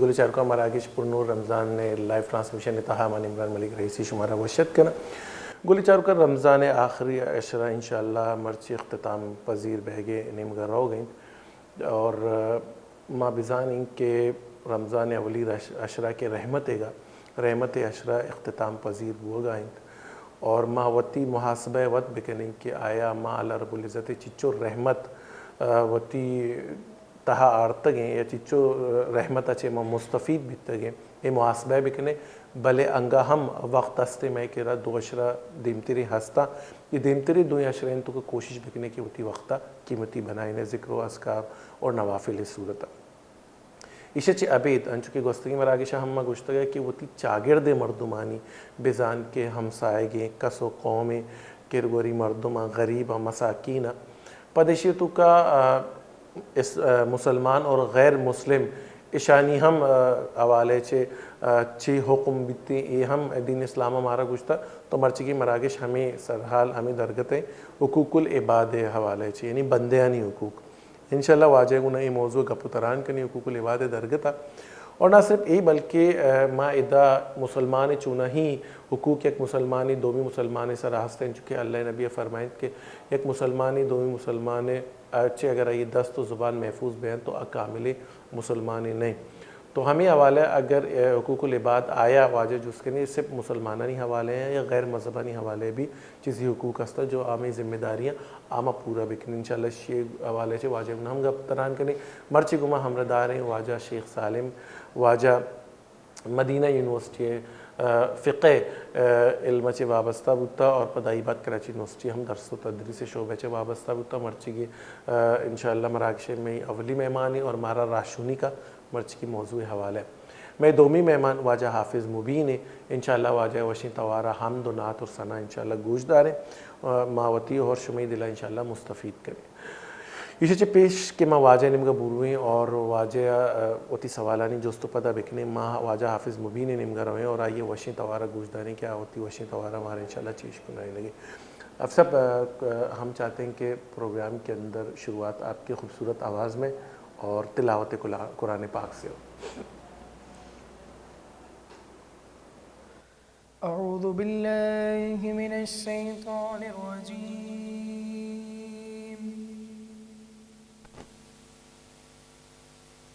گل چاروکاں، مراگش پر نور رمضان ءِ لائیو ٹرانسمیشن ءِ تہا من عمران ملک رئیسی شمارا وش اتک کناں۔ گل چاروکاں، رمضان ءِ آخری عشرہ انشاءاللہ مرچی اختتام پذیر بئیگ ءِ نیمگا روگ ءَ انت اور ما بزان ایں کہ رمضان ءِ اولی رش-، عشرہ کہ رحمت ءِ گا، رحمت ءِ عشرہ اختتام پذیر بوگا انت اور ما وتی محاسبہ ءَ وت بکنیں کہ آیا ما اللہ رب العزت ءِ چچو رحمت، آ، وتی تہا آرتگیں یا چچو رحمت ءَ چہ ما مستفید بیتگیں، اے محاسبہ ءَ بکنیں، بلے انگا ہم وقت ہستیں مئے کرا دو عشرہ دیمتریں ہستاں، اے دیمتریں دوئیں عشرہ انت کہ کوشش بکنیں کہ وتی وقت ءَ قیمتی بنائیں، ذکر و اذکار اور نوافل ءِ صورت ءَ۔ ایشی ءَ چہ ابید، انچو کہ گوستگیں مراگش ءَ ہم ما گوشتگ کہ وتی چاگرد ءِ مردمانی بزان کہ ہمساہگیں کس و قومیں کرگوری مردماں، غریباں، مساکیناں، پد ایشی ءِ توکا، آ، اس-، آ، مسلمان اور غیر مسلم اشانی ہم، آ، حوالے چہ، آ، چی حکم بیتیں، اے ہم دین اسلام ءَ مارا گوشتا۔ تو مرچیگیں مراگش ہمیں سرحال، ہمیں درگت ءِ حقوق العباد ءِ حوالے چہ، یعنی بندیانی حقوق۔ انشاءاللہ واجہ گوں اے موضوع گپ و تران کنی حقوق العباد ءِ درگت ءَ۔ اور نہ صرف اے بلکہ، آ، ما ادا مسلمان چوناہی حقوق یک مسلمانی دومی مسلمان سرا ہستیں، چونکہ اللہ نبی فرمائنت کہ یک مسلمانی دومی مسلمان چہ اگر آئی دست و زبان محفوظ بینت تو آ کامل مسلمانے نہ۔ تو ہمیں حوالہ اگر، اے، حقوق العباد آیا واجہ جست کنی صرف مسلمانانی حوالے ہیں یا غیر مذہبانی حوالے بھی چیزی حقوق ہستا جو ہمیں ذمہ داریاں آ ما پورا بکنیں۔ انشاءاللہ شی حوالے چہ واجہ گوں ہم گپ تران کنیں۔ مرچی گوں ما ہمراہ داریں واجہ شیخ سالم، واجہ مدینہ یونیورسٹی ءِ، آ، فقہ ءِ، آ، علم چہ وابستہ بوتا اور پدا آئی بعد کراچی یونیورسٹی ہم درس و تدریس شعبہ چہ وابستہ بوتا۔ مرچیگی، آ، انشاءاللہ مراگش ءِ مئے اولی مہمانی اور مارا راہشونی کا مرچیگی موضوع حوالہ۔ مئے دومی مہمان واجہ حافظ مبین ءِ، انشاءاللہ واجہ وشیں توارا حمد و نعت اور ثنا انشاءاللہ گوش داریں۔ آ، ما وتی اور شمئی دلا انشاءاللہ مستفید کنیں۔ ایشی چہ پیش کہ ما واجہ نیمگا برویں اور واجہ، آ، وتی سوالانی جست و پدا بکنیں، ما واجہ حافظ مبین نیمگا رویں اور آئی وشیں توارا گوش داریں کہ آ وتی وشیں توارا مارا انشاءاللہ چیش کنائیں لگے۔ حافظ صاحب، آ، ہم چاہتے ہیں کہ پروگرام کے اندر شروعات آپ کے خوبصورت آواز میں اور تلاوت کلا-، قرآن پاک سے ہو۔ أعوذ بالله من الشيطان الرجيم.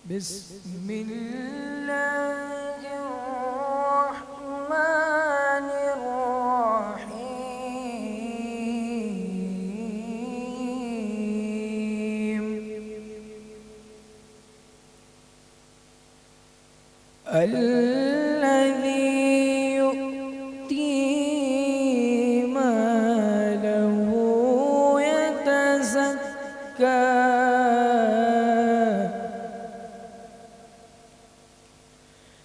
بسم الله الرحمن الرحيم. الذي يؤتي ماله يتزكى.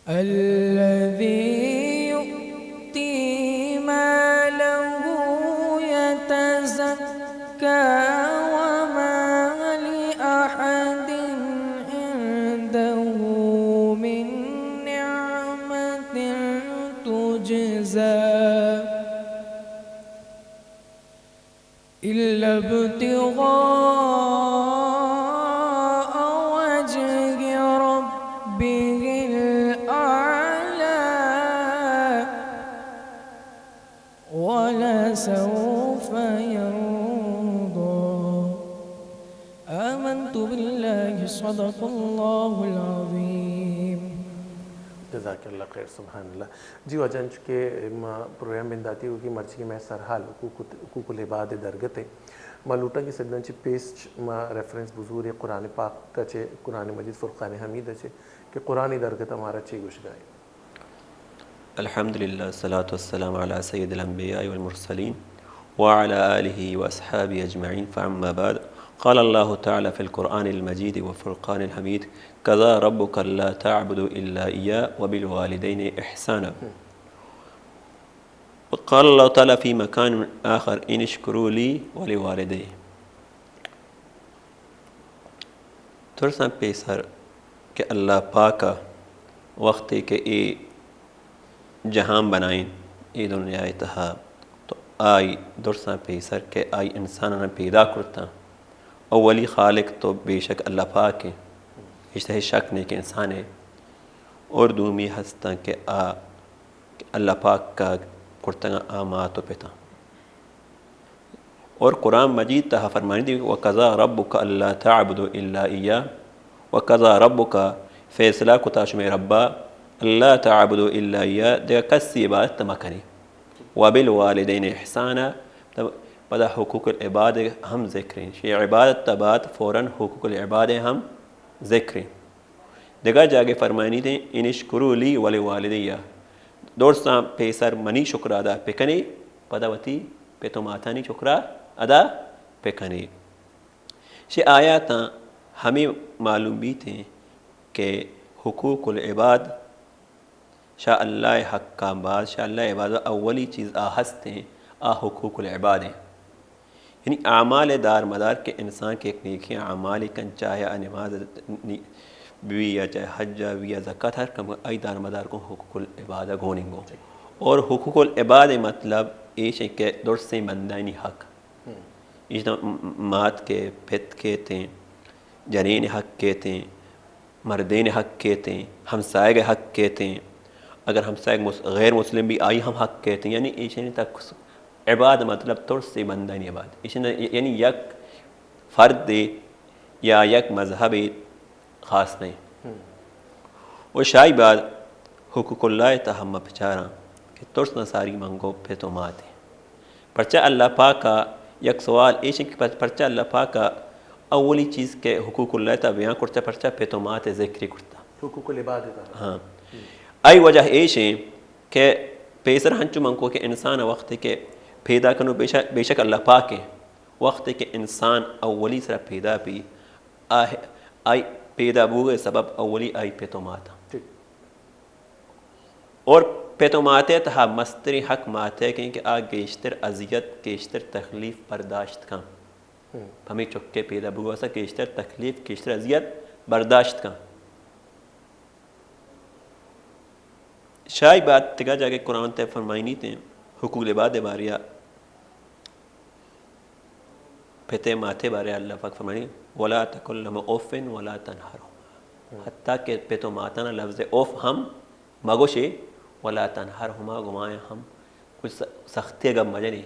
الذي يؤتي ماله يتزكى وما لأحد عنده من نعمة تجزى إلا ابتغاء وجه ربه الأعلى ولسوف يرضى. آمنت بالله، صدق الله العظيم. جزاک اللہ خیر، سبحان اللہ۔ جی واجہ، انچو کہ ما پروگرام بنداتی ہو کہ مرچی میں سرحال حقوق، حقوق العباد درگت ہیں۔ ما لوٹاں کہ سدن چی پیسٹ ما ریفرنس بزور قرآن پاک کا چے، قرآن مجید فرقان حمید چے کہ قرآن درگت ہمارا چے گوشگائے۔ الحمد للہ، الصلاة والسلام علی سید الانبیاء والمرسلین وعلی آلہ واصحابہ اجمعین، فاما بعد، قال اللہ تعالی فی القرآن المجید والفرقان الحمید، قضى ربك ألا تعبدوا إلا إياه وبالوالدين إحسانا۔ وقال الله تعالى في مكان آخر، أن اشكروا لي ولوالديه۔ درساں پیسر کہ اللہ پاک ءَ وقتے کہ اے جہان بنائیں، اے دنیا ءِ تہا، تو آئی درساں پیسر کہ آئی انساناں پیدا کرتاں، اولی خالق تو بے شک اللہ پاک ہیں، ہچ شک نہیں کہ انسان ہے۔ اور دومی ہستاں کہ آ کہ اللہ پاک ءَ کرتگاں آ مات و پتاں۔ اور قرآن مجید تہا فرمانی دی، وقضى ربك ألا تعبدوا إلا إياه، وقضى ربك، فیصلہ کتا شمے ربا، ألا تعبدوا إلا إياه، دگہ کسی عبادت مکنی، وبالوالدين إحسانا، پدا حقوق العباد ہم ذکریں، شی عبادت تا بعد فوراً حقوق العباد ہم ذکریں۔ دگہ جاگے فرمائنیت، ان اشکروا لی ولوالدیہ، درساں پیسر منی شکر ادا پکنے، پدا وتی پت و ماتانی شکر ادا پکنے۔ شی آیاتاں ہمیں معلوم بیتیں کہ حقوق العباد شہ اللہ حقاں باز، شہ اللہ عباد اولی چیز آ ہستیں، آ حقوق العباد ہیں۔ یعنی اعمال دار مدار کہ انسان کہ یک نیکیں اعمال کن، چاہے آ نماز نی-، بی یا چاہے حج بی یا زکات ہر کم، آئی دار مدار کو حقوق العباد گوننگو۔ اور حقوق العباد مطلب ایش ہے کہ درسیں بندانی حق۔ ایش م-، مات کے، پت کے تیں، جنین حق کے تیں، مردین حق کیتیں، ہمسائگ حق کیتیں، اگر ہمسائگ مس-، غیر مسلم بی آئی ہم حق کیتیں، یعنی ایشانی تک عباد مطلب ترس بندانی عباد، ایشانی یعنی یک فرد یا یک مذہب خاص نہیں۔ و شاہی بعد حقوق اللہ تہا ہم بچاراں کہ ترس نہ ساری منگو پہ تو ماتے۔ پرچا اللہ پاک ءَ یک سوال ایش کہ پر-، پرچا اللہ پاک ءَ اولی چیز کہ حقوق اللہ تہا بیان کرتا، پرچا پت و مات ذکر کرتا؟ حقوق العباد تہا۔ ہاں۔ آئی وجہ ایش ہیں کہ پیسر ہنچو من کو کہ انسان وقت کہ پیدا کنو، بے شک، بے شک اللہ پاک ہیں، وقت کہ انسان اولی سرا پیدا بی، آ-، آئی پیدا بوگے سبب اولی آئی پت و مات۔ ٹھیک۔ اور پت و ماتے تہا مستریں حق ماتے کیں کہ آ گیشتر اذیت، گیشتر تکلیف برداشت کن۔ ہمیں چکے پیدا بوگ واسطہ گیشتر تکلیف، گیشتر اذیت برداشت کن۔ شاہی بات تگا جاگے قرآن تے فرمائنیت ہیں، حقوق العباد باریا پتے ماتے بارے اللہ پاک فرمانی، ولا تقل لهما اف ولا تنهرهما۔ حتیٰ کہ پت و ماتانا لفظ اف ہم مگوشے، ولا تنهرهما، گمائیں ہم کچھ س-، سختی گپ مجنے،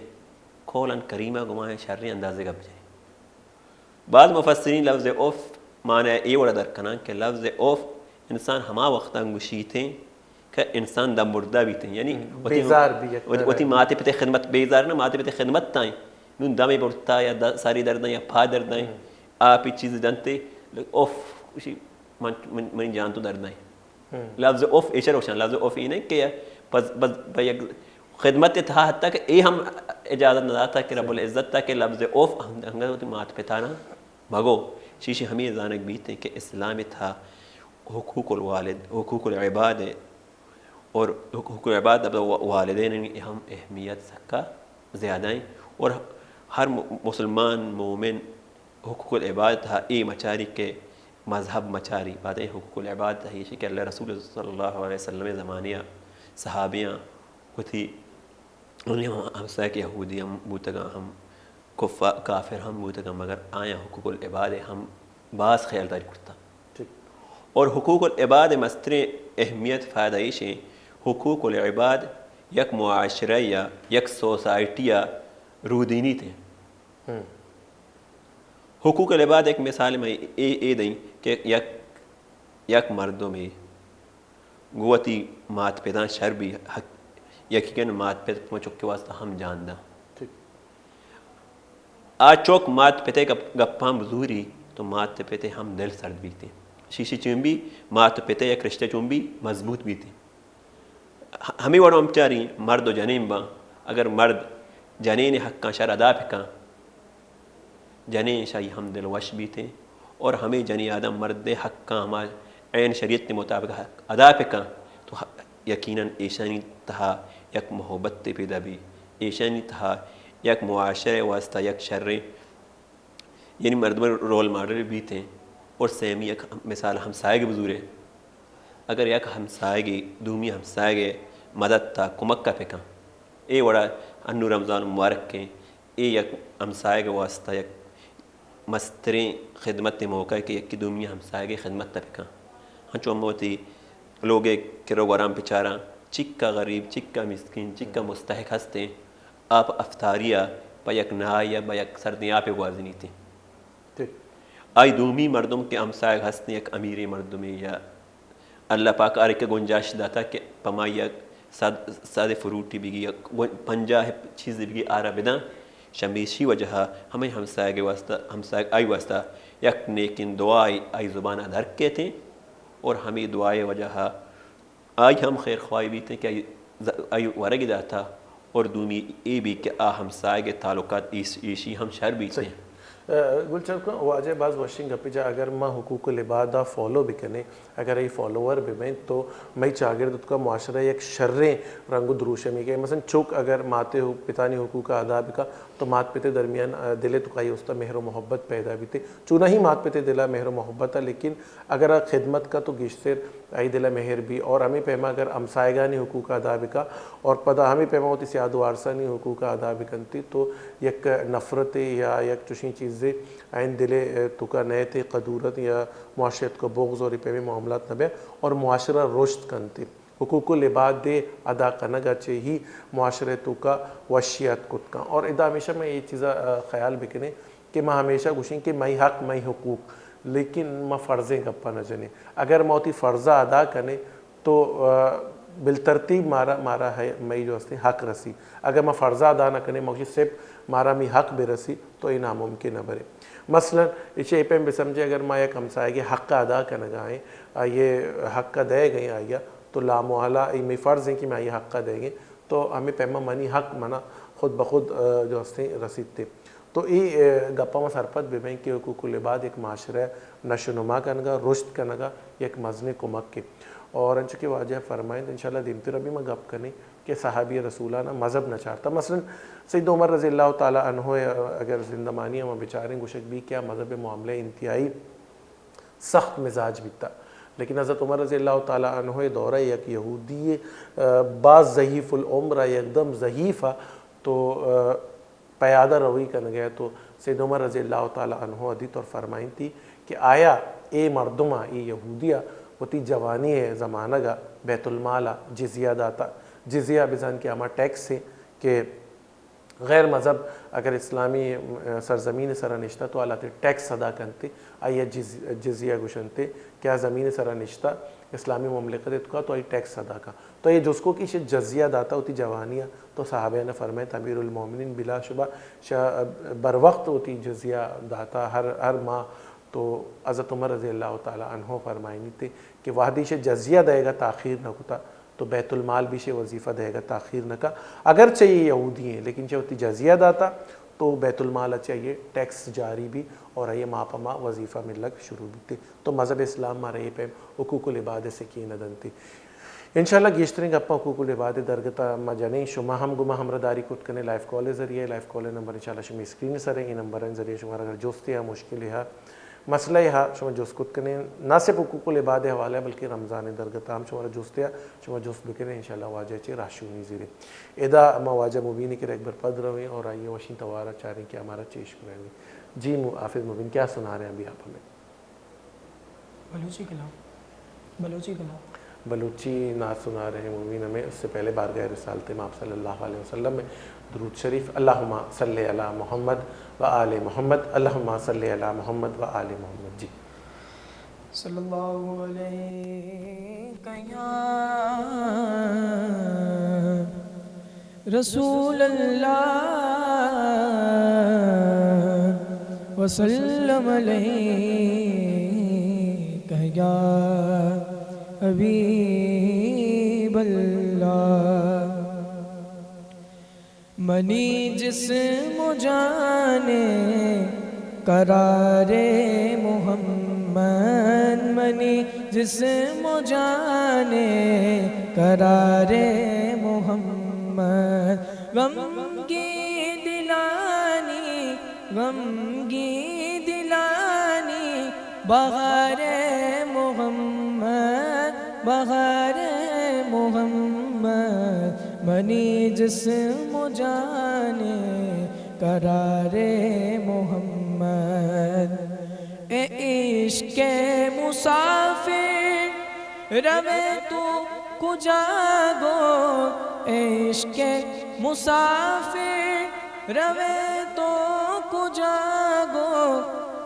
قولاً کریمہ، گمائیں شریں اندازے گپ جنے۔ بعض مفسرین لفظ اف معنی اے وڑا در کنن کہ لفظ اف انسان ہما وقتا گوشیتیں کہ انسان دم بردہ بیتیں، یعنی وتی، بیزار بیت۔ وتی، وتی ماتے پتے خدمت، بیزار نہ، ماتے پتے خدمت تائیں، نون دمے برتا یا د-، ساری درداں یا پا درداں، آپ چیز دنتے، اف، اسی من، من، منی جان تو درداں۔ لفظ اف ایشر وشان، لفظ اف اینہ کہ بس، بس، بس یک خدمت تہا حتیٰ کہ اے ہم اجازت نہ داتا کہ رب العزت تا کہ لفظ اف ہم، ہم وتی مات پتانا مگو۔ شیشی ہمیں زانگ بیت کہ اسلام تہا حقوق الوالد، حقوق العباد اور حقوق العباد، اب وا-، والدین ہم اہمیت سکا زیادہ ہیں۔ اور ہر م-، مسلمان، مومن حقوق العباد تہا اے مچاری کہ مذہب مچاری، بعد حقوق العباد تہا ایشی کہ اللہ رسول صلی اللہ علیہ وسلم زمانیہ صحابیاں وتی، انہیں ہم ہمسائے کہ یہودی ہم بوتگاں، ہم کفا-، کافر ہم بوتگاں، مگر آیاں حقوق العباد ہم باز خیال داری کرتا۔ اور حقوق العباد مستریں اہمیت فائدہ ایش ہیں، حقوق العباد یک معاشرہ یا یک سوسائٹی یا رودینی تے۔ حقوق العباد ایک مثال میں اے، اے دیں کہ یک، یک مردمے گوں وتی مات پتاں شر بی، حق، یقیناً مات پت پہ چکے واسطہ ہم جان داں۔ آ چک مات پتے گپ-، گپاں بزوری تو مات پتے ہم دل سرد بیتے۔ شیشی چون بی مات پتے یک رشتہ چون بی مضبوط بیتے۔ ہ-، ہمے وڑ ہم چاری مرد و جنین باں، اگر مرد جنین حقاں شر ادا بکاں، جنین شاہی ہم دل وش بیتے اور ہمے جنی آدم مرد حقاں ہما عین شریعت مطابق حق ادا بکاں تو ہ-، یقیناً ایشانی تہا یک محبت پیدا بی، ایشانی تہا یک معاشرے واسطہ یک شریں یعنی مردم رول ماڈل بیت ہیں۔ اور سیمی یک مثال ہمسائگ بزورے، اگر یک ہمسائگی دومی ہمسائگ مدد تا کمک کا پکن، اے وڑا انو رمضان مبارک کے، اے یک ہمسائگ واسطہ یک مستریں خدمت موقع کہ یکی دومی ہمسائگ خدمت تا پکن۔ ہنچو ہم وتی لوگ ءِ کر ءُ گوران بچاراں، چکا غریب، چکا مسکین، چکا مستحق ہستیں، آ پہ افطاری ءَ پہ یک ناہے ءَ پہ یک سردیں آپے گوازینیت۔ ٹھیک۔ آئی دومی مردم کہ ہمساہگ ہستیں، یک امیریں مردمے یا اللہ پاک ہر یک گنجائش داتا کہ پہ ما یک سد، سد فروٹی بگی، یک گن، پنجاہ چیزے بگی، آرا بداں۔ شمیشی وجہ ءَ ہمے ہمساہگ ءِ واسطہ، ہمساہگ آئی واسطہ یک نیکیں دعائے آئی زبان ءَ در کیتیں اور ہمے دعائے وجہ ءَ آئی ہم خیر خواہی بیتیں کہ آئی، آئی ورگی داتا اور دومی اے بی کہ آ ہمساہگ ءِ تعلقات ایش، ایشی ہم شر بیتیں۔ صحیح۔ اہ، گلچن کن، واجہ باز وشیں گپے جا، اگر ما حقوق العباد ءَ فالو بکنیں، اگر اے فالوور ببیں تو مئی چاگرد ءِ توکا معاشرہ یک شریں رنگ ءُ دروشمے کئیت۔ مثلاً چک اگر مات ءِ حق، پتانی حقوق ءَ ادا بکا تو مات پت ءِ درمیان، اہ، دل ءِ توکا آئی واسطہ مہر ءُ محبت پیدا بیتیں۔ چوناہی مات پت ءِ دل ءَ مہر ءُ محبت ءَ، لیکن اگر آ خدمت کا تو گیشتر آئی دل ءَ مہر بی۔ اور ہمے پیما اگر ہمساہگانی حقوق ءَ ادا بکا اور پدا ہمے پیما وتی سیاد ءُ وارثانی حقوق ءَ ادا بکنتی تو یک نفرتے یا یک چوشیں چیزے آئین دل ءِ توکا نئیت، قدورت یا معاشرہ ءِ توکا بغض اور اے پیمیں معاملات نہ بیا اور معاشرہ رشد کنتی۔ حقوق العباد ءِ ادا کنگ ءَ چہ ہی معاشرہ ءِ توکا وشی اتک کت کن۔ اور ادا ہمیشہ ما اے چیزا، آ، خیال بکنیں کہ ما ہمیشہ گوشیں کہ مئی حق، مئی حقوق، لیکن ما فرضیں گپا نہ جنیں۔ اگر ما وتی فرضا ادا کنیں تو، آ، بالترتیب مارا، مارا ہے، مئی جو ہستیں حق رسی۔ اگر ما فرضا ادا نہ کنیں، ما گوشیں صرف مارا می حق برسی، تو اے ناممکن ءَ برے۔ مثلاً، ایشی ءَ اے پیم بسمجھیں، اگر ما یک ہمساہگے حق ءَ ادا کنگا ایں، آئی ءِ حق ءَ دئیگ ءَ ایں آئی ءَ، تو لامحالہ اے مئی فرض ایں کہ ما آئی ءِ حق ءَ دئیگ ایں، تو ہمے پیما منی حق منا خود بخود، آ، جو ہستیں رسیت۔ تو اے، آ، گپا ما سرپد ببیں کہ حقوق العباد یک معاشرہ ءِ نشو نما کنگا، رشد کنگا یک مزنیں کمکے۔ اور انچو کہ واجہ فرمائینت، انشاءاللہ دیمترا بھی ما گپ کنیں کہ صحابی رسولانا مذہب نہ چارتا۔ مثلاً سید عمر رضی اللہ تعالی عنہ ءِ اگر زندمانی ءَ ما بچاریں، گوشگ بی کہ آ مذہب ءِ معاملہ ءَ انتہائی سخت مزاج بیتا۔ لیکن حضرت عمر رضی اللہ تعالی عنہ ءِ دور ءَ یک یہودی، آ، باز ضعیف العمر ءَ، یکدم ضعیف ءَ، تو، آ، پیادہ روی کنگ ءَ تو سید عمر رضی اللہ تعالی عنہ ءَ دیت اور فرمائینتی کہ آیا اے مردم ءَ، اے یہودی ءَ وتی جوانی ءِ زمانگ ءَ بیت المال ءَ جزیہ داتا؟ جزیہ بزان کہ ہما ٹیکس ایں کہ غیر مذہب اگر اسلامی، آ، سرزمین ءِ سرا نشتہ تو آ لہتے ٹیکس ادا کنتے، آئی ءَ جز، جزیہ گوشنتے کہ آ زمین ءِ سرا نشتہ اسلامی مملکت ءِ توکا تو آئی ٹیکس ادا کن۔ تو اے جست کو کہ ایشی جزیہ داتا وتی جوانی ءَ؟ تو صحابیاں فرمائینت، امیر المومنین بلا شبہ شہ بروقت وتی جزیہ داتا ہر، ہر ماہ۔ تو حضرت عمر رضی اللہ تعالی عنہ فرمائینیت کہ وہدے ایشی جزیہ دئیگ ءَ تاخیر نہ کتا تو بیت المال بھی ایشی وظیفہ دئیگ ءَ تاخیر نہ کا۔ اگرچہ اے یہودی ایں لیکن چہ وتی جزیہ داتا تو بیت المال ءَ چہ آئی ءِ ٹیکس جاری بی اور آئی ءَ ماہ پہ ماہ وظیفہ ملگ شروع بیتے۔ تو مذہب اسلام مارا اے پیم حقوق العباد ءِ سکین ءَ دنتی۔ انشاءاللہ گیشتریں گپاں حقوق العباد ءِ درگت ءَ ما جنیں۔ شما ہم گوں ما ہمراہداری کت کنیں لائیو کال ءِ ذریعہ۔ لائیو کال ءِ نمبر انشاءاللہ شمے اسکرین ءِ سر ایں۔ اے نمبر ءِ ذریعہ شمارا اگر جستے یا مشکلے ہا، مسئلہ ءِ ہا، شما جست کت کنیں۔ نہ صرف حقوق العباد ءِ حوالہ ءَ بلکہ رمضان ءِ درگت ءَ ہم شمارا جستے یا شما جست بکنیں، انشاءاللہ واجہ چے راہشونی زیریں۔ ادا ما واجہ مبین ءِ کرا یک بر پد رویں اور آئی ءِ وشیں توار ءَ چاریں کہ ہمارا چے اشکنائیں۔ جی مو-، حافظ مبین، کیا سنا رہے ہیں ابھی آپ ہمیں؟ بلوچی کلام۔ بلوچی کلام۔ بلوچی نعت سنا رہے ہیں مبین ہمیں۔ اس سے پہلے بارگاہ رسالت مآب صلی اللہ علیہ وسلم میں درود شریف، اللہم صل علی محمد و آل محمد، اللہم صل علی محمد و آل محمد۔ جی۔ صلی اللہ علیک یا رسول اللہ، وسلم علیک یا حبیب اللہ۔ منی جسم و جان قرار محمد، منی جسم و جان قرار محمد، غمگین دلانی، غمگین دلانی بہار محمد، بہار محمد، منی جسم و جان قرار محمد۔ اے عشق مسافر، روے تو کجا گو عشق مسافر، روے تو کجا گو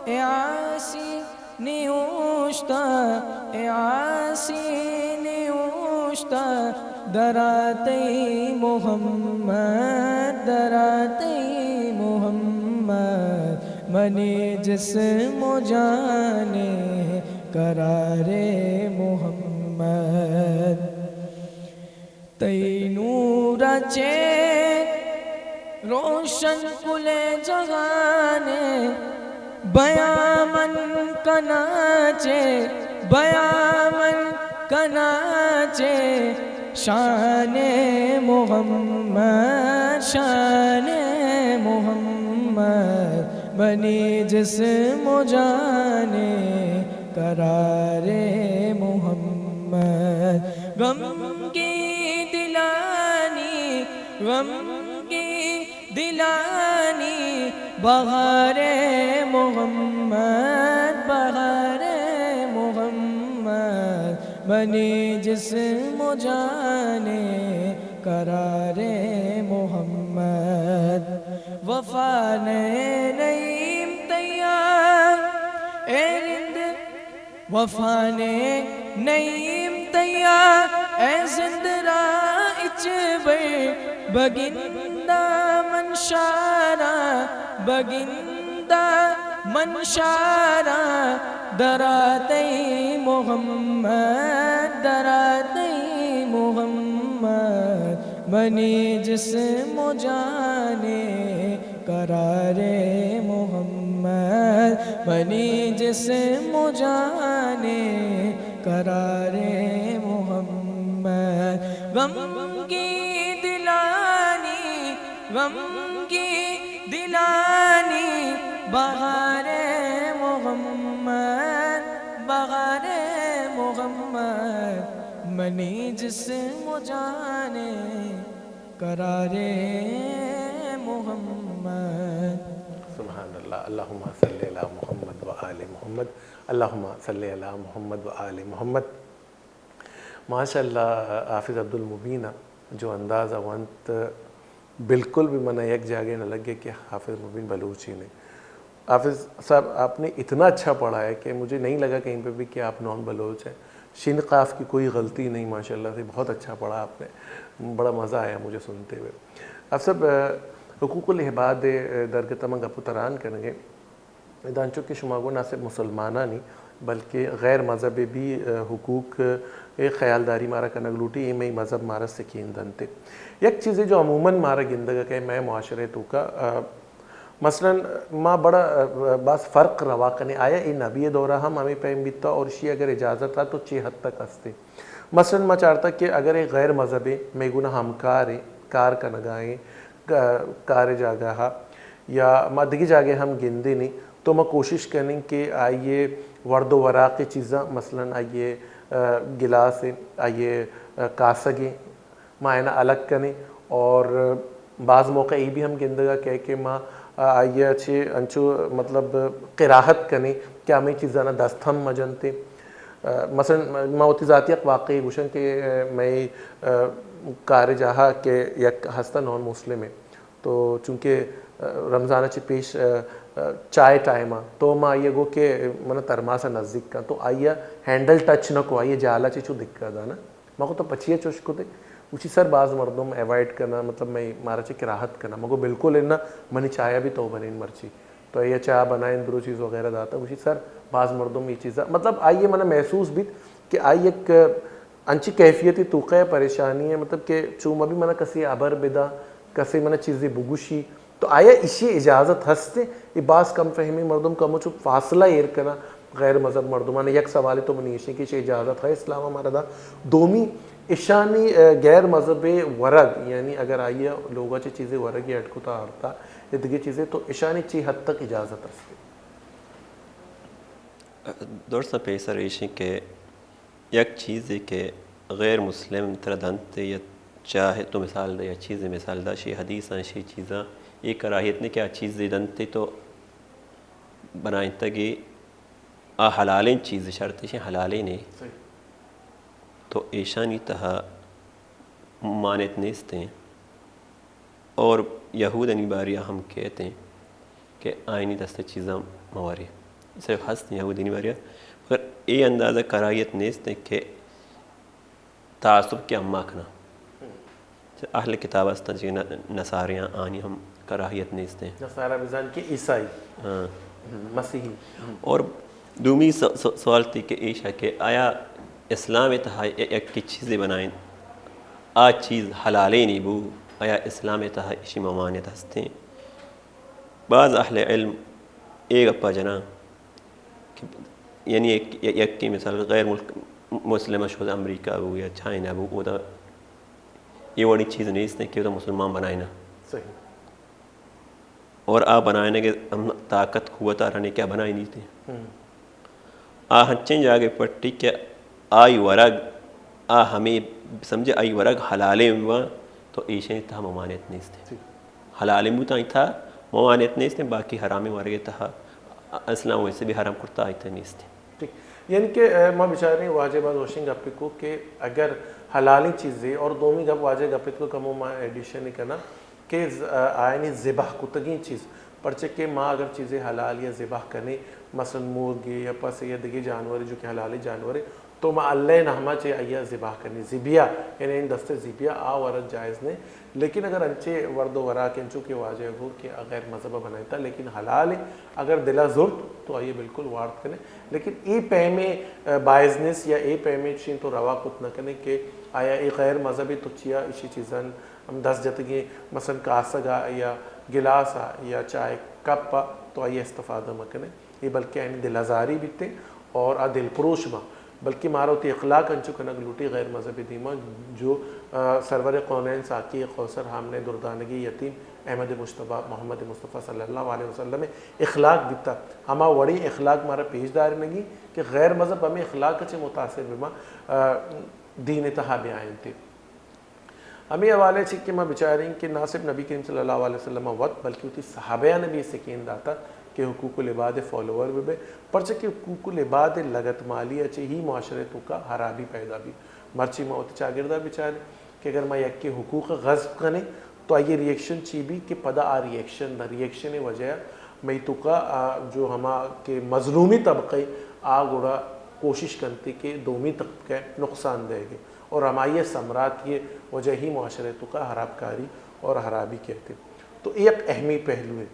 اے عاصی نیوشتا، اے عاصی نیوشتا، دراتئی محمد، دراتئی محمد، منی جسم و جانے قرار محمد۔ تئی نور چے روشن کل جہانے، بیان من کنا چے، بیان من کنا چے، شان محمد، شان محمد، منی جسم و جانے قرار محمد۔ غمگین دلانی، غمگین دلانی بہار محمد، بہار محمد، منی جسم و جانے قرار محمد۔ وفا نے نئیم تیا اے رند، وفا نے نئیم تیا اے زند را اچ بر، بگندہ من شارا، بگندہ من شارا، دراتئی محمد، دراتئی محمد، منی جسم و جانے قرار محمد، منی جسم و جانے قرار محمد۔ غمگین دلانی، غمگین دلانی بہار محمد، بہار محمد، منی جسم و جانے قرار محمد۔ سبحان اللہ، اللہم صل علی محمد و آل محمد، اللہم صل علی محمد و آل محمد۔ ماشاءاللہ، حافظ عبدالمبین جو انداز ونت، بالکل بھی منا یک جاگے نہ لگے کہ حافظ مبین بلوچی نے۔ حافظ صاحب، آپ نے اتنا اچھا پڑھا ہے کہ مجھے نہیں لگا کہیں پہ بھی کہ آپ نان بلوچ ہیں۔ شین قاف کی کوئی غلطی نہیں، ماشاءاللہ سے بہت اچھا پڑھا آپ نے، بڑا مزہ آیا مجھے سنتے ہوئے۔ حافظ صاحب، حقوق العباد درگت من گپ و تران کنگے۔ دانچو کہ شما گو نہ صرف مسلمانانی بلکہ غیر مذہب بھی حقوق خیالداری مارا کنگ لوٹی، اے مئی مذہب مارا سکین دنتے۔ یک چیزے جو عموماً مارا گندگا کہ مئے معاشرے توکا، مثلاً ما بڑا باز فرق روا کنے، آیا اے نبی دورا ہم ہمیں پیم بیتا اور اشی اگر اجازت آ تو چے حد تک ہستے؟ مثلاً ما چارتا کہ اگر اے غیر مذہبے مئے گونا ہمکاریں، کار کنگائیں، کار جاگہ ہا یا ما دگہ جاگہ ہم گندیں تو ما کوشش کنیں کہ آئیے ورد و وراق چیزاں، مثلاً آئیے گلاس، آئیے کاسگیں، ما اینا الگ کنیں۔ اور بعض موقع ای بھی ہم گندگا کہ کہ ما آئیے چے انچو مطلب کراہت کنیں کہ ہمیں چیزاں دست ہم مجنتے۔ مثلاً ما وتی ذاتی یک واقعے گوشن کہ مئے کار جاہا کہ یک ہستہ نان مسلم ہے، تو چونکہ رمضان چہ پیش چائے ٹائم آ تو ما آئیے گو کہ من ترماس نزدیک کن تو آئیے ہینڈل ٹچ نہ کو، آئیے جالا چہ چو دکا دانا۔ ما کو تو پچیا چوش کتے؟ اسی سر بعض مردم ایوائڈ کنا، مطلب مئے مارا چہ کراہت کنا۔ ما کو بالکل انا، منی چایا بھی تو بنین مرچی۔ تو اے چاہ بنائیں، درو چیز وغیرہ داتا، گوشی سر باز مردم اے چیزا، مطلب آئیے منا محسوس بیت کہ آئی یک انچی کیفیتی توقع پریشانی ہے، مطلب کہ چو مبی منا کسی ابر بدا، کسی منا چیزی بگوشی، تو آیا اشی اجازت ہستے؟ اے باز کم فہمی مردم کمو چو فاصلہ ایر کنا غیر مذہب مردمان۔ یک سوال تو منی ایشی کہ اشی اجازت ہے اسلام ہمارا دا؟ دومی اشانی غیر مذہب ورگ، یعنی اگر آئی لوگا چے چیزے ورگی اڈ کتا آرتا، دگہ چیزے، تو اشانی چی حد تک اجازت است؟ درست پیسر ایشیں کہ یک چیزے کہ غیر مسلم ترا دنت یا چاہے تو مثال دے یا چیزے مثال دا، شی حدیثاں شی چیزاں اے کراہیت نے کہ آ چیزے دنت تو بنائنتگی آ حلالیں چیز، شرط ایشیں حلالیں نے۔ صحیح۔ تو ایشانی تہا ممانعت نیست ایں۔ اور یہودانی باریا ہم کہتے ہیں کہ آئینی دست چیزاں مہ ورے۔ صرف ہست یہودانی باریا، مگر اے اندازہ کراہیت نیست کہ تعصب کہ اما کناں۔ اہل کتاب ہستاں، چہ نصاریاں، آنی ہم کراہیت نیست۔ نصارا بزان کہ عیسائی۔ ہاں۔ مسیحی۔ اور دومی س-، س-، سوال تھی کہ ایشا کہ آیا اسلام تہا ی-، یک چیزے بنائیں، آ چیز حلالے نی بو، آیا اسلام تہا اشی ممانعت ہستیں؟ بعض اہل علم اے گپا جناں کہ یعنی یک، یکے مثال غیر ملک مسلم شود، امریکہ بو یا چائنا بو، اودا اے وڑی چیز نیست کہ اودا مسلمان بنائینا۔ صحیح۔ اور آ بنائینگ ء ہم طاقت قوت آ رہنے کہ آ بنائینیت۔ آ ہنچیں جاگہ پٹی کہ آئی ورگ، آ ہمیں سمجھے آئی ورگ حلالیں بواں تو ایشیں تہا ممانعت نیست۔ حلالیں بوتاں تہا ممانعت نیست، باقی حرامیں ورگ تہا اسلام ویسے بھی حرام کرتا آئی تہا نیست۔ ٹھیک۔ یعنی کہ، اے، ما بچاریں واجہ باز وشیں گپے کو کہ اگر حلالیں چیزے اور دومی گپ واجہ گپت کو کمو ما ایڈیشن کناں کہ ز-، آ، آیانی ذبح کتگیں چیز، پرچہ کہ ما اگر چیزے حلال یا ذبح کنیں، مثلاً مرگے یا پسے یا دگہ جانورے جو کہ حلالیں جانورے، تو ما اللہ ناما چہ آیا ذبح کنیں۔ ذبیہ، یعنی این دست ذبیہ آ ورگ جائز نہیں، لیکن اگر انچے ورد و وراک انچو کہ واجہ گو کہ آ غیر مذہب بنائیتا، لیکن حلال ہے، اگر دلا زرت تو آئیے بالکل وارت کنے۔ لیکن اے پیمے، آ، بائزنس یا اے پیمے چین تو روا کت نہ کنے کہ آیا اے غیر مذہبی تو چیا اشی چیزاں ہم دست جتگیں، مثلاً کاسگ ء یا گلاس ء یا چائے کپ ء تو آئی ء استفادہ مہ کنے۔ اے بلکہ آیانی دل آزاری بیتیں اور آ دل پروش باں، بلکہ مارا وتی اخلاق انچو کنگ لوٹی غیر مذہبی دیما جو، آ، سرور کونین ساقی کوثر ہامنہ دردانگی یتیم احمد مجتبی محمد مصطفی صلی اللہ علیہ وسلم اخلاق بیتا، ہما وڑیں اخلاق مارا پیش دارنگی کہ غیر مذہب ہمیں اخلاق چے متاثر بما، آ، دین تہا بیائنتے۔ ہمے حوالے چی کہ ما بچاریں کہ نہ صرف نبی کریم صلی اللہ علیہ وسلم وت بلکہ وتی صحابیاں بھی سکین داتا کہ حقوق العباد فالوور بہ بے، پرچہ کہ حقوق العباد لگت مالی چہ ہی معاشرے توکا حرابی پیدا بی۔ مرچی ما وتی چاگردا بچاریں کہ اگر ما یکے حقوق غصب کنیں تو آئی ریئیکشن چی بی کہ پدا آ ریئیکشن دا ریئیکشن وجہ مئی توکا آ جو ہما کہ مظلومی طبقہ آ گڑا کوشش کنتے کہ دومی طبقہ نقصان دے گے۔ اور ہمائی ثمرات یہ وجہ ہی معاشرے توکا خرابکاری اور خرابی کہتے۔ تو یہ ایک اہمی پہلو ہے۔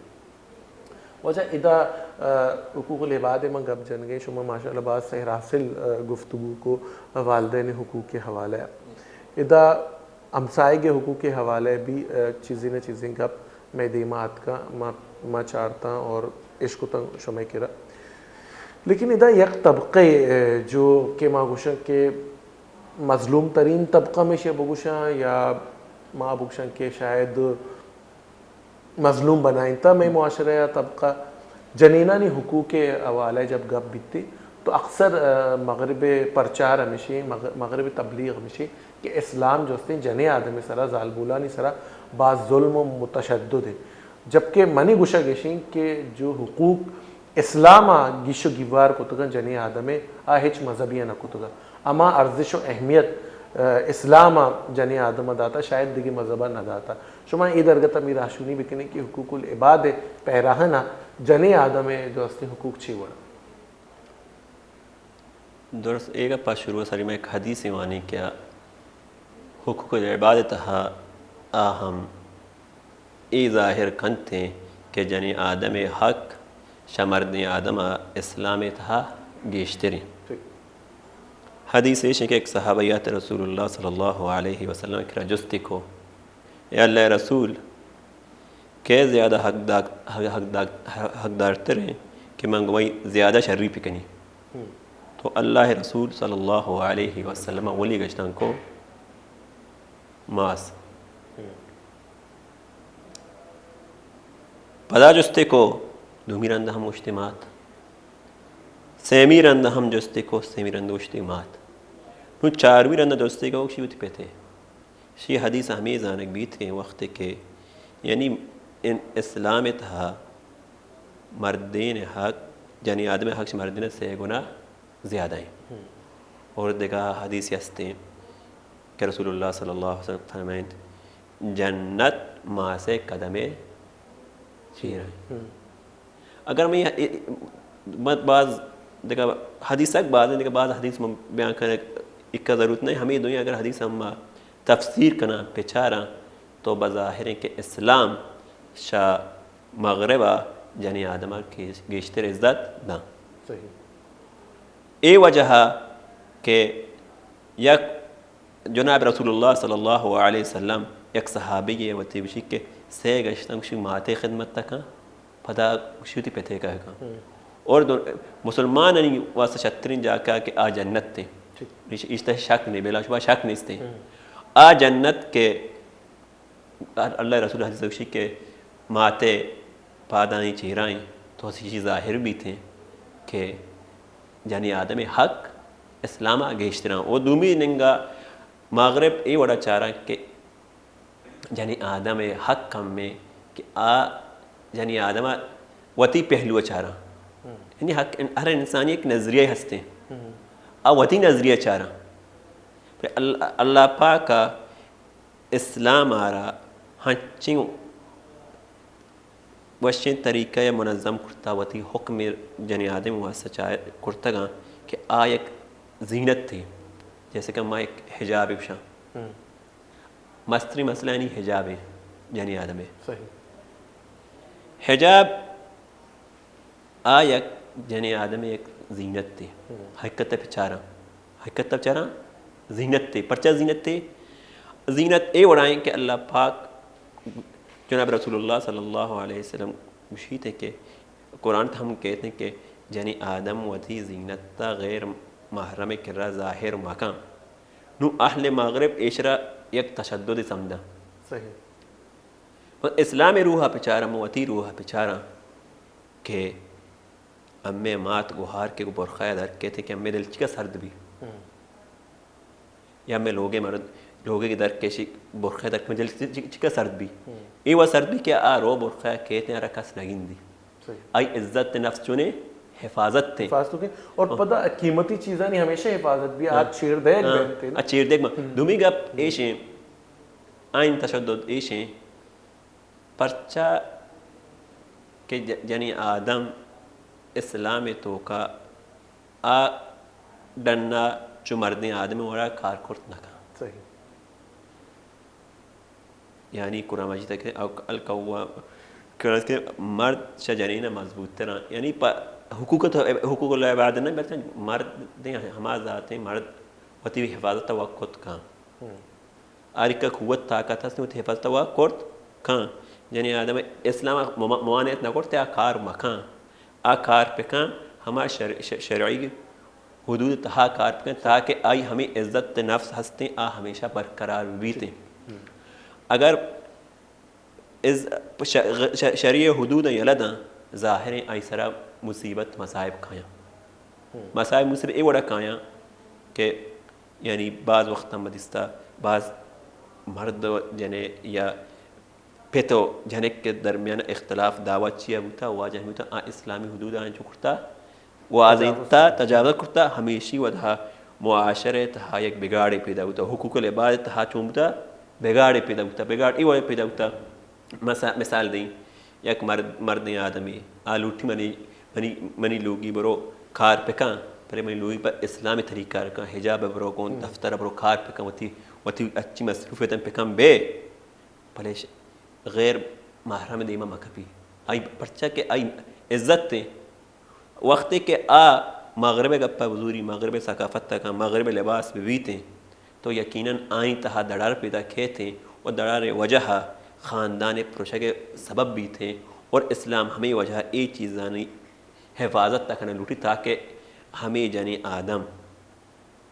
وجہ ادا، آ، حقوق العباد من گپ جنگے، شما ماشاءاللہ باز سحر حاصل، آ، گفتگو کو والدین حقوق کے حوالے۔ ادا ہمسائے کے حقوق کے حوالے بھی، آ، چیزیں نہ چیزیں گپ میں دیما آتکا، ما، ما چارتا اور اشکتا شمے کرا۔ لیکن ادا یک طبقہ، آ، جو کہ ما گوشن کہ مظلوم ترین طبقہ ہمیشہ بگوشاں یا ما بگوشاں کہ شاید مظلوم بنائینتا مئے معاشرہ یا طبقہ جنینانی حقوق حوالہ جب گپ بیتے تو اکثر، آ، مغرب پرچار ہمیشی، مغ-، مغرب تبلیغ ہمیشی کہ اسلام جو استیں جنین آدم سرا زالبولانی سرا باز ظلم و متشدد ہے، جبکہ منی گوشگ اشیں کہ جو حقوق اسلام ء گیش و گیوار کتگاں جنیں آدم ء آ ہچ مذہبی ء نہ کتگاں۔ ہما ارزش و اہمیت، آ، اسلام ء جنیں آدم ء داتا شاید دگہ مذہب ء نہ داتا۔ شما اے درگت ء می راہشونی بکنیں کہ حقوق العباد ء پیراہن ء جنیں آدم ء جو استیں حقوق چی وڑ؟ درست اے گپ ء شروع ء سری میں ایک حدیث وانی کہ حقوق العباد تہا آ ہم اے ظاہر کنت ایں کہ جنیں آدم ء حق شہ مردیں آدم ء اسلام ء تہا گیشتر ایں۔ ٹھیک۔ حدیث ایش کہ ایک صحابیات رسول اللہ صلی اللہ علیہ وسلم کرا جستی کو، اے اللہ رسول، کئے زیادہ حقدار، حق، حقدار، حقدار تر ایں کہ من گوئی زیادہ شری پکنی؟ ہم۔ تو اللہ رسول صلی اللہ علیہ وسلم ولی گشتن کو ماس۔ ہم۔ پدا جستے کو، دومی رند ہم گوشتے مات۔ سیمی رند ہم جستے کو، سیمی رند گوشتے مات۔ نو چارمی رند جستے کو، شی وتی پتے۔ شی حدیث ہمیں زانگ بیت کہ وقت کہ یعنی ان اسلام تہا مردین حق، جنی آدم حق چہ مردین سے گنا زیادہ ہیں۔ ہم۔ اور دگہ حدیث ہستیں کہ رسول اللہ صلی اللہ علیہ وسلم فرمائنت، جنت ماس قدم چیرا۔ اگر میں بعض دگہ حدیث، تک بعض دگہ بعض حدیث میں بیان کرنے کا ضرورت نہیں، ہمیں دنیا اگر حدیث ہم تفسیر کنا پچارا تو بظاہر ہے کہ اسلام شا مغرب ء جنی آدم ء گیشتر عزت داں۔ صحیح۔ اے وجہ ء کہ یک جناب رسول اللہ صلی اللہ علیہ وسلم یک صحابی ء وتی گوشی کہ سے گشتن گوشی ماتے خدمت تکاں، پدا گوشی وتی پتے کہکاں۔ اور مسلمان انی واسطہ شترین جاکا کہ آ جنت تے۔ اشتہ شک نہیں، بلا شبہ شک نہیں۔ آ جنت کے اللہ رسول حدیث گوشی کہ ماتے پادانی چیرائیں تو اسی چیز ظاہر بیتیں کہ جنی آدم حق اسلام گیشتراں۔ و دومی ننگا مغرب اے وڑا چاراں کہ جنی آدم حق کم میں کہ آ جنی آدم وتی پہلو چاراں۔ یعنی حق ہر انسانی ایک نظریہ ہستے، آ وتی نظریہ چاراں۔ اللہ پاک اسلام آرا ہنچیں وشیں طریقہ ء منظم کرتا، وتی حکم جنی آدم واسطہ چاہ کرتگاں کہ آ یک زینت تے، جیسے کہ ما یک حجاب گوشاں۔ مستری مسئلہ یعنی حجاب ہے جنی آدم ہے۔ حجاب آ یک جنین آدم یک زینت تے۔ حقیقت پہ چاراں، حقیقت پہ چاراں زینت تے۔ پرچا زینت تے؟ زینت اے وڑائیں کہ اللہ پاک جناب رسول اللہ صلی اللہ علیہ وسلم گوشیت کہ قرآن تہ ہم کہتے ہیں کہ جنی آدم وتی زینت تا غیر محرم کرا ظاہر مکن۔ نو اہل مغرب ایشرا یک تشدد سمجھا۔ صحیح۔ اسلام روح پچاراں، وتی روح پچاراں کہ ہمے مات گوہار کہ برخہ در کیت کہ ہمے دل چکا سرد بی۔ یا ہمے لوگے مرد، لوگے کہ در کشی برخہ در کشی دل چکا سرد بی۔ اے و سرد بی کہ آ رو برخہ کیت آرا کس نگندی۔ آئی عزت نفس چونے حفاظت تے۔ حفاظت کے۔ اور پدا قیمتی چیزانی ہمیشہ حفاظت بی۔ آ چیر دیگ بنتے نا۔ آ چیر دیگ بنتے۔ دومی گپ ایشیں، آئین تشدد ایشیں۔ پرچا کہ جنی آدم اسلام توکا آ ڈنا چو مردیں آدم وڑا کار کرت نکن۔ صحیح۔ یعنی قرآن مجید کہ القوا کہ مرد شہ جنین مضبوط تران، یعنی حقوق، حقوق العباد نہ، بلکہ مرد ہما ذات ہیں، مرد وتی حفاظت وقت کن۔ آ ریکا قوت طاقت ہست، وتی حفاظت وا کرت کن۔ یعنی آدم اسلام ممانعت نہ کرتے، آ کار مکن۔ آ کار پکن، ہما شرعی حدود تہا کار پکن تاکہ آئی ہمیں عزت نفس ہستیں، آ ہمیشہ برقرار بیتیں۔ اگر شریع حدود یلہ داں، ظاہریں آئی سرا مصیبت مصائب کایاں۔ مصائب مصیبت اے وڑا کایاں کہ یعنی بعض وقتاں ما دیستا، بعض مرد و جنے یا پت و جنک کے درمیان اختلاف دعویٰ چیا بوتا، واجہ بوتا، آ اسلامی حدود آن چو کرتا، گوازینتا، تجاوز کرتا، ہمیشی وجہا معاشرے تہا یک بگاڑے پیدا بوتا، حقوق العباد تہا چون بوتا، بگاڑے پیدا بوتا، بگاڑ ای وڑے پیدا بوتا۔ مثال دیں، یک مرد، مردیں آدمی آ لوٹی منی، منی، منی لوگی برو کار پکن، پرے منی لوگی پر اسلامی طریقہ رکن، حجاب برو کن، دفتر برو کار پکن، وتی، وتی اچی مصروفیتن پکن بے، پلے غیر محرم دیما مکپی۔ آئی پرچا کہ آئی عزت تے۔ وقتے کہ آ مغرب گپا بزوری، مغرب ثقافت تکا، مغرب لباس ببیتیں، تو یقیناً آئی تہا دڑار پیدا کیتیں و دڑار وجہ خاندان پروشگ سبب بیتیں۔ اور اسلام ہمیں وجہ اے چیزانی حفاظت تکن لوٹی تاکہ ہمیں جنی آدم،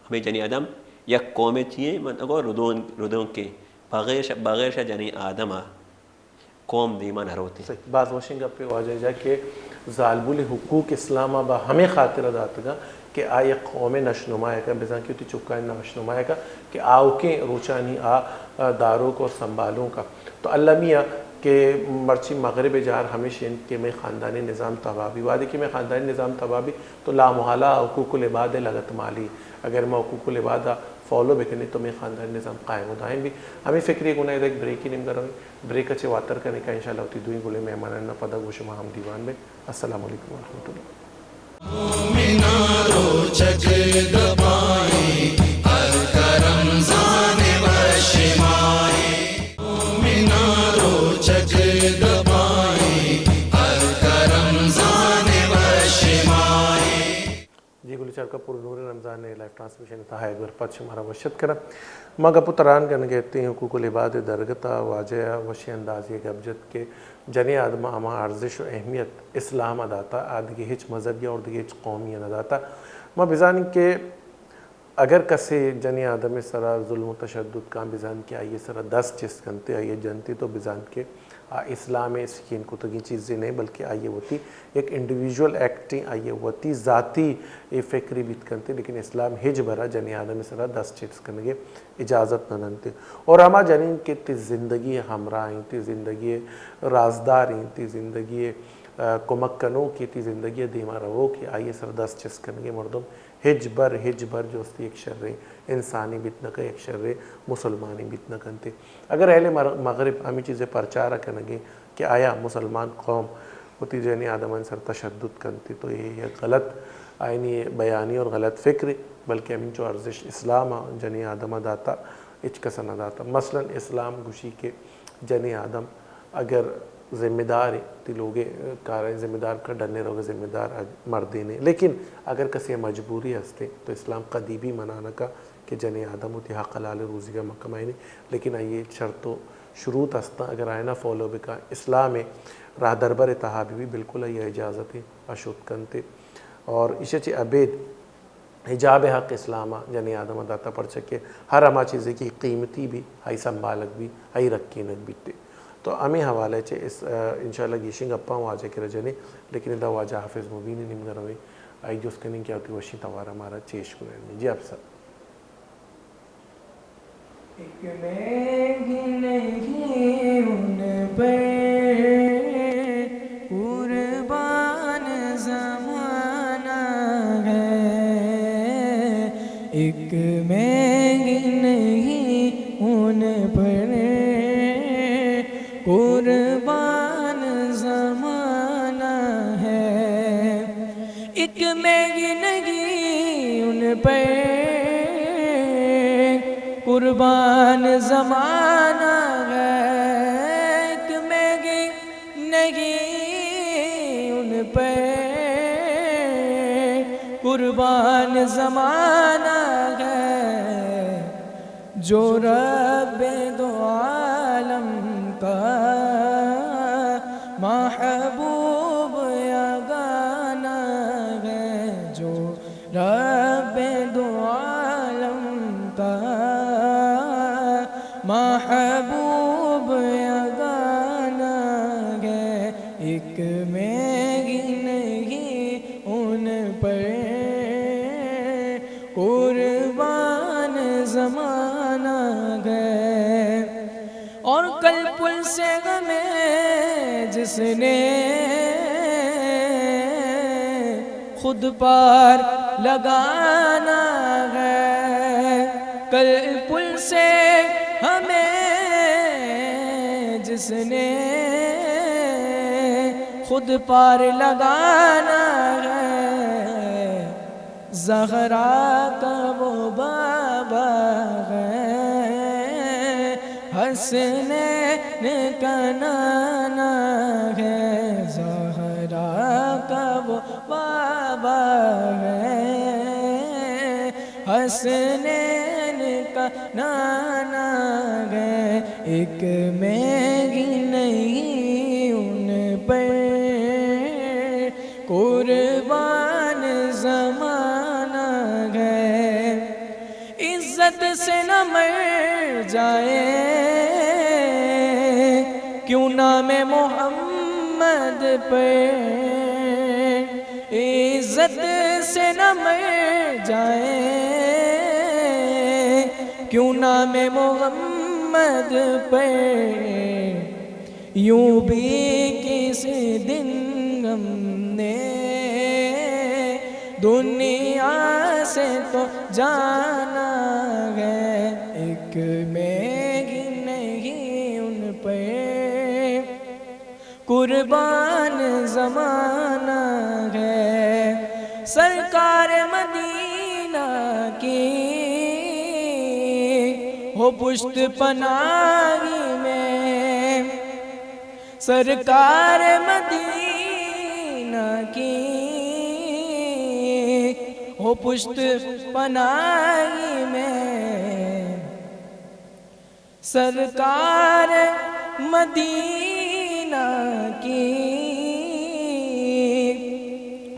ہمیں جنی آدم یک قوم چیئے من اگو ردون، ردون کے بغیر شہ، بغیر شہ جنی آدم قوم دیما نہ روت۔ صحیح، باز وشیں گپے واجہ جا کہ زالبول حقوق اسلام با ہمیں خاطر داتگا کہ آ یک قوم نشنما کا، بزاں کہ وتی چکانی نشنما کا کہ آوکیں روچانی آ داروک اور سنبھالوں کا۔ تو اللہ میاں کہ مرچی مغرب ءِ جار ہمیش انت کہ مئے خاندانی نظام تباہ بی۔ وہدے کہ مئے خاندانی نظام تباہ بی تو لامحالہ حقوق العباد ءِ لگتمالی، اگر ما حقوق العباد ءَ فالو بکنیں تو مئے خاندانی نظام قائم و دائم بی۔ ہمے فکرے گونا ادا یک بریکے نیمگا رویں، بریک ءَ چہ واتر کنیں کہ انشاءاللہ وتی دوئیں گلیں مہمانان ءَ پدا گوں شما ہم دیوان بیں۔ السلام علیکم ورحمۃ اللہ۔ مومناں روچگ دپائیں، ہلکا رمضان وش ماہیں۔ مومناں روچگ دپائیں، ہلکا رمضان وش ماہیں۔ جی گل چارکا، پر نور رمضان ءِ لائیو ٹرانسمیشن ءِ تہا یک بر پد شمارا وش اتک کناں۔ ما گپ و تران کنگ ءَ اتیں حقوق العباد ءِ درگت ءَ، واجہ ءَ وشیں اندازے ءَ گپ جت کہ جنیں آدم ءَ ہما ارزش و اہمیت اسلام ءَ داتا، آ دگہ ہچ مذہبی اور دگہ ہچ قومی ءَ نہ داتا۔ ما بزانیں کہ اگر کسے جنیں آدم ءِ سرا ظلم و تشدد کاں، بزانت کہ آئی ءِ سرا دست چست کنتے، آئی ءَ جنتے، تو بزانت کہ آ اسلام ءِ سکین کتگیں چیزے نہ، بلکہ آئی ءِ وتی یک انڈیویجول ایکٹیں، آئی ءِ وتی ذاتی اے فکرے بیت کنتے، لیکن اسلام ہچ برا جنیں آدم ءِ سرا دست چست کنگ ءِ اجازت نہ دنت۔ اور ہما جنین کہ تی زندگی ءِ ہمراہ انت، تی زندگی ءِ رازدار انت، تی زندگی ءِ، آ، کمک کنوک انت، تی زندگی ءِ دیما روک انت، آئی ءِ سر دست چست کنگ ءِ مردم ہچ بر، ہچ بر جستی یک شریں انسانے بیت نہ کن، یک شریں مسلمانے بیت نہ کنت۔ اگر اہل مر-، مغرب ہمے چیز ءِ پرچار ءَ کنگ ءَ کہ آیا مسلمان قوم وتی جنین آدمانی سر تشدد کنت، تو اے یک غلط آئینی بیانی اور غلط فکرے، بلکہ ہمینچو ارزش اسلام ءَ جنین آدم ءَ داتا، ہچ کس ءَ نہ داتا۔ مثلاً اسلام گوشی کہ جنین آدم اگر ذمہ دار انت، تی لوگ ءِ کارانی ذمہ دار، کا ڈنے روگ ءِ ذمہ دار مردینے۔ لیکن اگر کسی ءَ مجبوری ہستیں تو اسلام کدی بھی منع نہ کا کہ جنین آدم وتی حق حلال روزی ءَ مہ کمائینی، لیکن آئی ءِ شرط و شروط ہستاں، اگر آیانا فالو بکا، اسلام ءِ راہدربر ءِ تہا بہ بی، بالکل آئی ءَ اجازت ءَ آ شت کنت۔ اور ایشی چہ ابید حجاب ءِ حق اسلام ءَ جنین آدم ءَ داتا، پرچا کہ ہر ہما چیزے کہ قیمتی بی، آئی سنبھالگ بی، آئی رکینگ بیت۔ تو ہمے حوالہ چہ اس-، انشاءاللہ گیشیں گپاں واجہ کرا جنیں، لیکن ادا واجہ حافظ مبین ءِ نیمگا رویں، آئی جست کنیں کہ آ وتی وشیں توار ءَ مارا چے اشکنائینی۔ جی حافظ صاحب۔ ایک مینگی نہیں ان پر قربان زمانہ ہے، ایک مینگی نہیں ان پر قربان زمانہ ہے، ایک مینگی نہیں ان پر قربان زمانہ ہے، ایک مینگی نہیں ان پر قربان زمانہ ہے۔ جو رب دو عالم کا محبوب یگانہ ہے، جو رب دو عالم کا محبوب یگانہ ہے، ایک مینگی نہیں ان پر قربان زمانہ گئے۔ اور کل پل سے ہمیں جس نے خود پار لگانا ہے، کل پل سے ہمیں جس نے خود پار لگانا ہے، زہرا کا وہ بابا ہے، حسنین کا نانا ہے، زہرا کا وہ بابا ہے، حسنین کا نانا ہے، ایک مینگی نہیں ان پر قربان زمانہ گئے۔ عزت سے نہ مر جائے کیوں نام محمد پر، عزت سے نہ مر جائے کیوں نام محمد پر۔ یوں بھی کسی دن ہم نے دنیا سے تو جانا ہے، ایک میں ہی نہیں ان پر قربان زمانہ ہے۔ سرکار مدینہ کی ہو پشت پناہی میں، سرکار مدینہ کی ہو پشت پناہی میں، سرکار مدینہ کی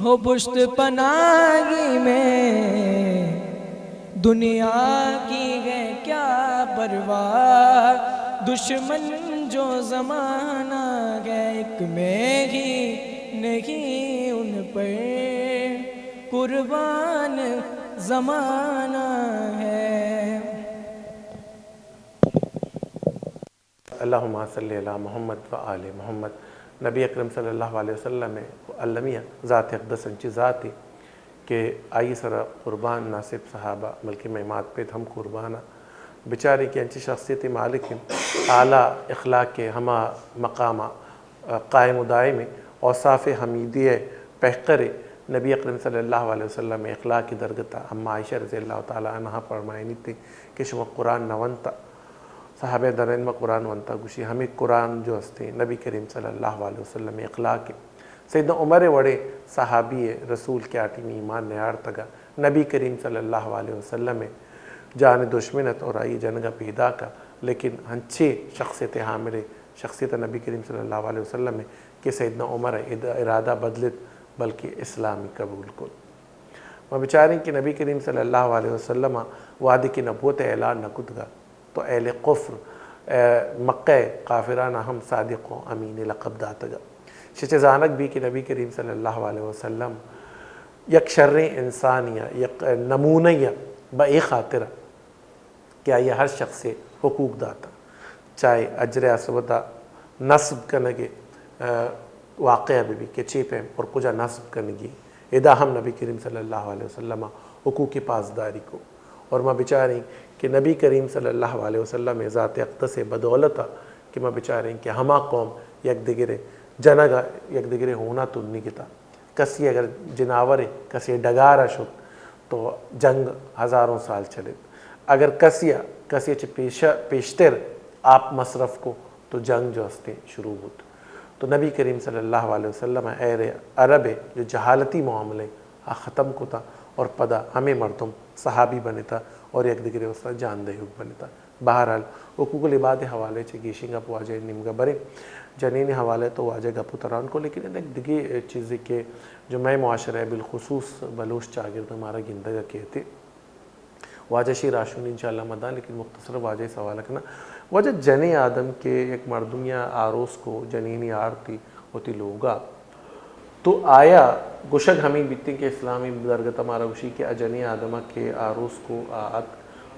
ہو پشت پناہی میں، دنیا کی ہے کیا پرواہ، دشمن جو زمانہ ہے، ایک میں ہی نہیں ان پر قربان زمانہ ہے۔ اللہم صل علی محمد و آل محمد۔ نبی اکرم صلی اللہ علیہ وسلم ءِ المی ءَ ذات اقدس انچیں ذاتے کہ آئی سرا قربان نہ صرف صحابہ بلکہ مئے مات پت ہم قربان ءَ۔ بچاریں کہ انچیں شخصیتے مالک انت، اعلیٰ اخلاق ءِ ہما مقام ءَ قائم و دائم ءِ، اوصاف حمیدیہ ءِ پیکر ءِ، نبی اکرم صلی اللہ علیہ وسلم ءِ اخلاق ءِ درگت ءَ۔ اما عائشہ رضی اللہ تعالی عنہا فرمائینیت کہ شما قرآن نہ ونتا۔ صحابہ درائینت ما قرآن ونتا، گوشی ہمے قرآن جو استیں نبی کریم صلی اللہ علیہ وسلم ءِ اخلاق ءِ۔ سیدنا عمر ءِ وڑیں صحابی ءِ رسول کہ آ ٹیم ایمان نیارتگا، نبی کریم صلی اللہ علیہ وسلم ءِ جان دشمن ات اور آئی جنگا پیداکا، لیکن ہنچیں شخصیت حامل شخصیت نبی کریم صلی اللہ علیہ وسلم ءِ کہ سیدنا عمر ءِ اد-، ارادہ بدلت بلکہ اسلام قبول کت۔ ما بچاریں کہ نبی کریم صلی اللہ علیہ وسلم ءَ وہدے کہ نبوت ءِ اعلان نہ کتگا تو اہل کفر، اے، مکہ ءِ کافران ءَ ہم صادق و امین لقب داتگا۔ شچ زانگ بی کہ نبی کریم صلی اللہ علیہ وسلم یک شریں انسانی ءَ، یک نمونہ ءَ بہ اے خاطر کہ آئی ءَ ہر شخص ءِ حقوق داتہ، چاہے حجر اسود ءَ نصب کنگ ءِ، آ، واقعہ بہ بیت کہ چے پیم اور کجا نصب کنگی، ادا ہم نبی کریم صلی اللہ علیہ وسلم ءَ حقوق ءِ پاسداری کو۔ اور ما بچاریں کہ نبی کریم صلی اللہ علیہ وسلم ءِ ذات اقدس ءِ بدولت ءَ کہ ما بچاریں کہ ہما قوم یک دگرے جنگ ءَ یک دگرے ہونا تنیگتا۔ کسی اگر جناورے، کسی ڈگار ءَ شت، تو جنگ ہزاروں سال چلت۔ اگر کسی ءَ، کسی ءَ چہ پیش، پیشتر آپ مصرف کو، تو جنگ جو ہستیں شروع بوت۔ تو نبی کریم صلی اللہ علیہ وسلم ءَ اہل عرب ءِ جو جہالتی معاملے آ ختم کتا اور پدا ہمے مردم صحابی بنتا اور یک دگرے واسطہ جان دہیوک بنتا۔ بہرحال، حقوق العباد ءِ حوالے چہ گیشیں گپ واجہ ءِ نیمگا بریں۔ جنین ءِ حوالے تو واجہ گپ و تران کو، لیکن یک دگہ چیزے کہ جو مئے معاشرہ ءَ بالخصوص بلوچ چاگرد ءَ مارا گندگ ءَ کیت۔ واجہ شی راشونی انشاءاللہ ما داں، لیکن مختصر واجہ ءِ سوال کناں۔ واجہ، جنیں آدم کہ یک مردمی ءَ آروس کو، جنینی آرتی وتی لوگا، تو آیا گوشگ ہمے بیتیں کہ اسلامی درگت ءَ مارا گوشی کہ آ جنیں آدم ءَ کہ آروس کو آ ات،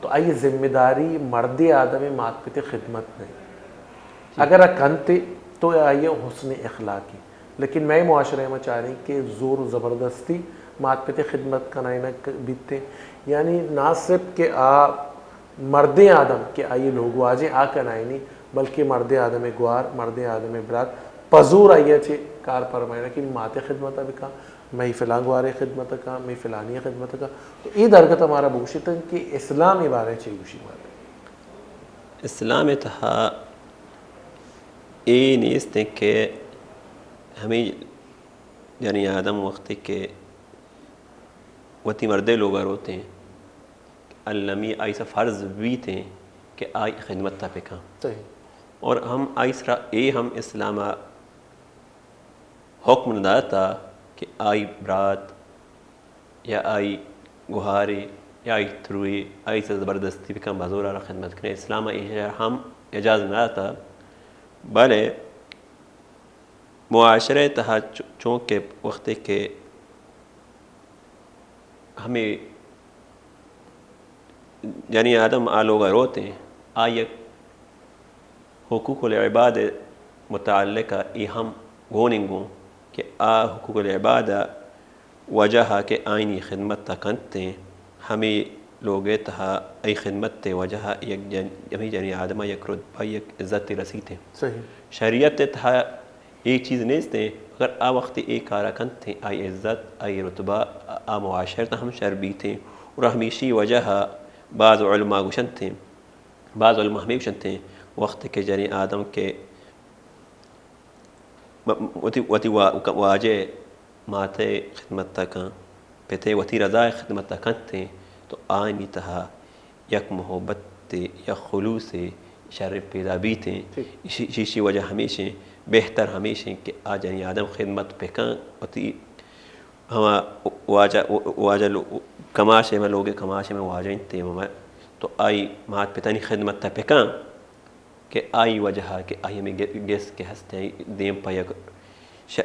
تو آئی ذمہ داری مردے آدم ءِ مات پت ءِ خدمت نہ انت؟ جی۔ اگر آ کنت تو آئی ءِ حسن اخلاقی، لیکن مئے معاشرہ ءَ ما چاریں کہ زور و زبردستی مات پت ءِ خدمت کنائینگ بیتیں، یعنی نہ صرف کہ آ مردیں آدم کہ آئی لوگ واجہ آ کنائینی، بلکہ مردیں آدم ءِ گوار، مردیں آدم ءِ برات پہ زور آئی ءَ چہ کار پرمائینہ کہ مات ءِ خدمت ءَ بکن، مئی فلاں گوار ءِ خدمت ءَ کن، مئی فلانی ءِ خدمت ءَ کن۔ تو اے درگت ءَ مارا بگوشیت کہ اسلام ءِ بارے چی گوشی مارا؟ اسلام ءِ تہا اے نیست کہ ہمے جنیں آدم وقتی کہ وتی مردے لوگا روتیں، المی آئی سرا فرض بیتیں کہ آئی خدمت تا بکن۔ صحیح۔ اور ہم آئی سرا اے ہم اسلام ءَ حکم نہ داتا کہ آئی برات یا آئی گوہارے یا آئی تروے آئی سرا زبردستی بکن، بزور آرا خدمت کنے۔ اسلام ءَ اے ہم اجازت نہ داتا، بلے معاشرہ ءِ تہا چ-، چونکہ وقتے کہ ہمے جنیں آدم آ لوگ ءَ روت ایں، آ یک حقوق العباد ءِ متعلق ءَ اے ہم گون انگوں کہ آ حقوق العباد ءِ وجہ ءَ کہ آئینی خدمت ءَ کنت ایں، ہمے لوگ ءِ تہا آئی خدمت ءِ وجہ ءَ یک جن، ہمے جنیں آدم ءَ یک رتبہ، یک عزت رسیت ایں۔ صحیح۔ شریعت ءِ تہا اے چیز نیست ایں، مگر آ وخت اے کار ءَ کنت ایں، آئی عزت، آئی رتبہ، آ معاشرت ہم شر بیت ایں۔ اور ہمیشی وجہ ءَ بعض علماء گوشنت ایں، بعض علماء ہمے گوشنت ایں، وخت کہ جنیں آدم کہ م-، وتی، وتی وا-، واجہ ءِ مات ءِ خدمت ءَ کن، پت ءِ وتی رضا ءِ خدمت ءَ کنت ایں، تو آئینی تہا یک محبت ءِ، یک خلوص ءِ شر پیدا بیت ایں۔ ٹھیک۔ ایشی، ایشی وجہ ہمیش ایں، بہتر ہمیش ایں کہ آ جنیں آدم خدمت بہ کن، وتی ہما واجہ، واجہ لو-، کماش ءِ، ہما لوگ ءِ کماش ءِ، ہما واجہ انت، ہما تو آئی مات پتانی خدمت ءَ بہ کن کہ آئی وجہ ءَ کہ آئی ہمے گ-، گس کہ ہست ایں، دیم پہ یک ش-،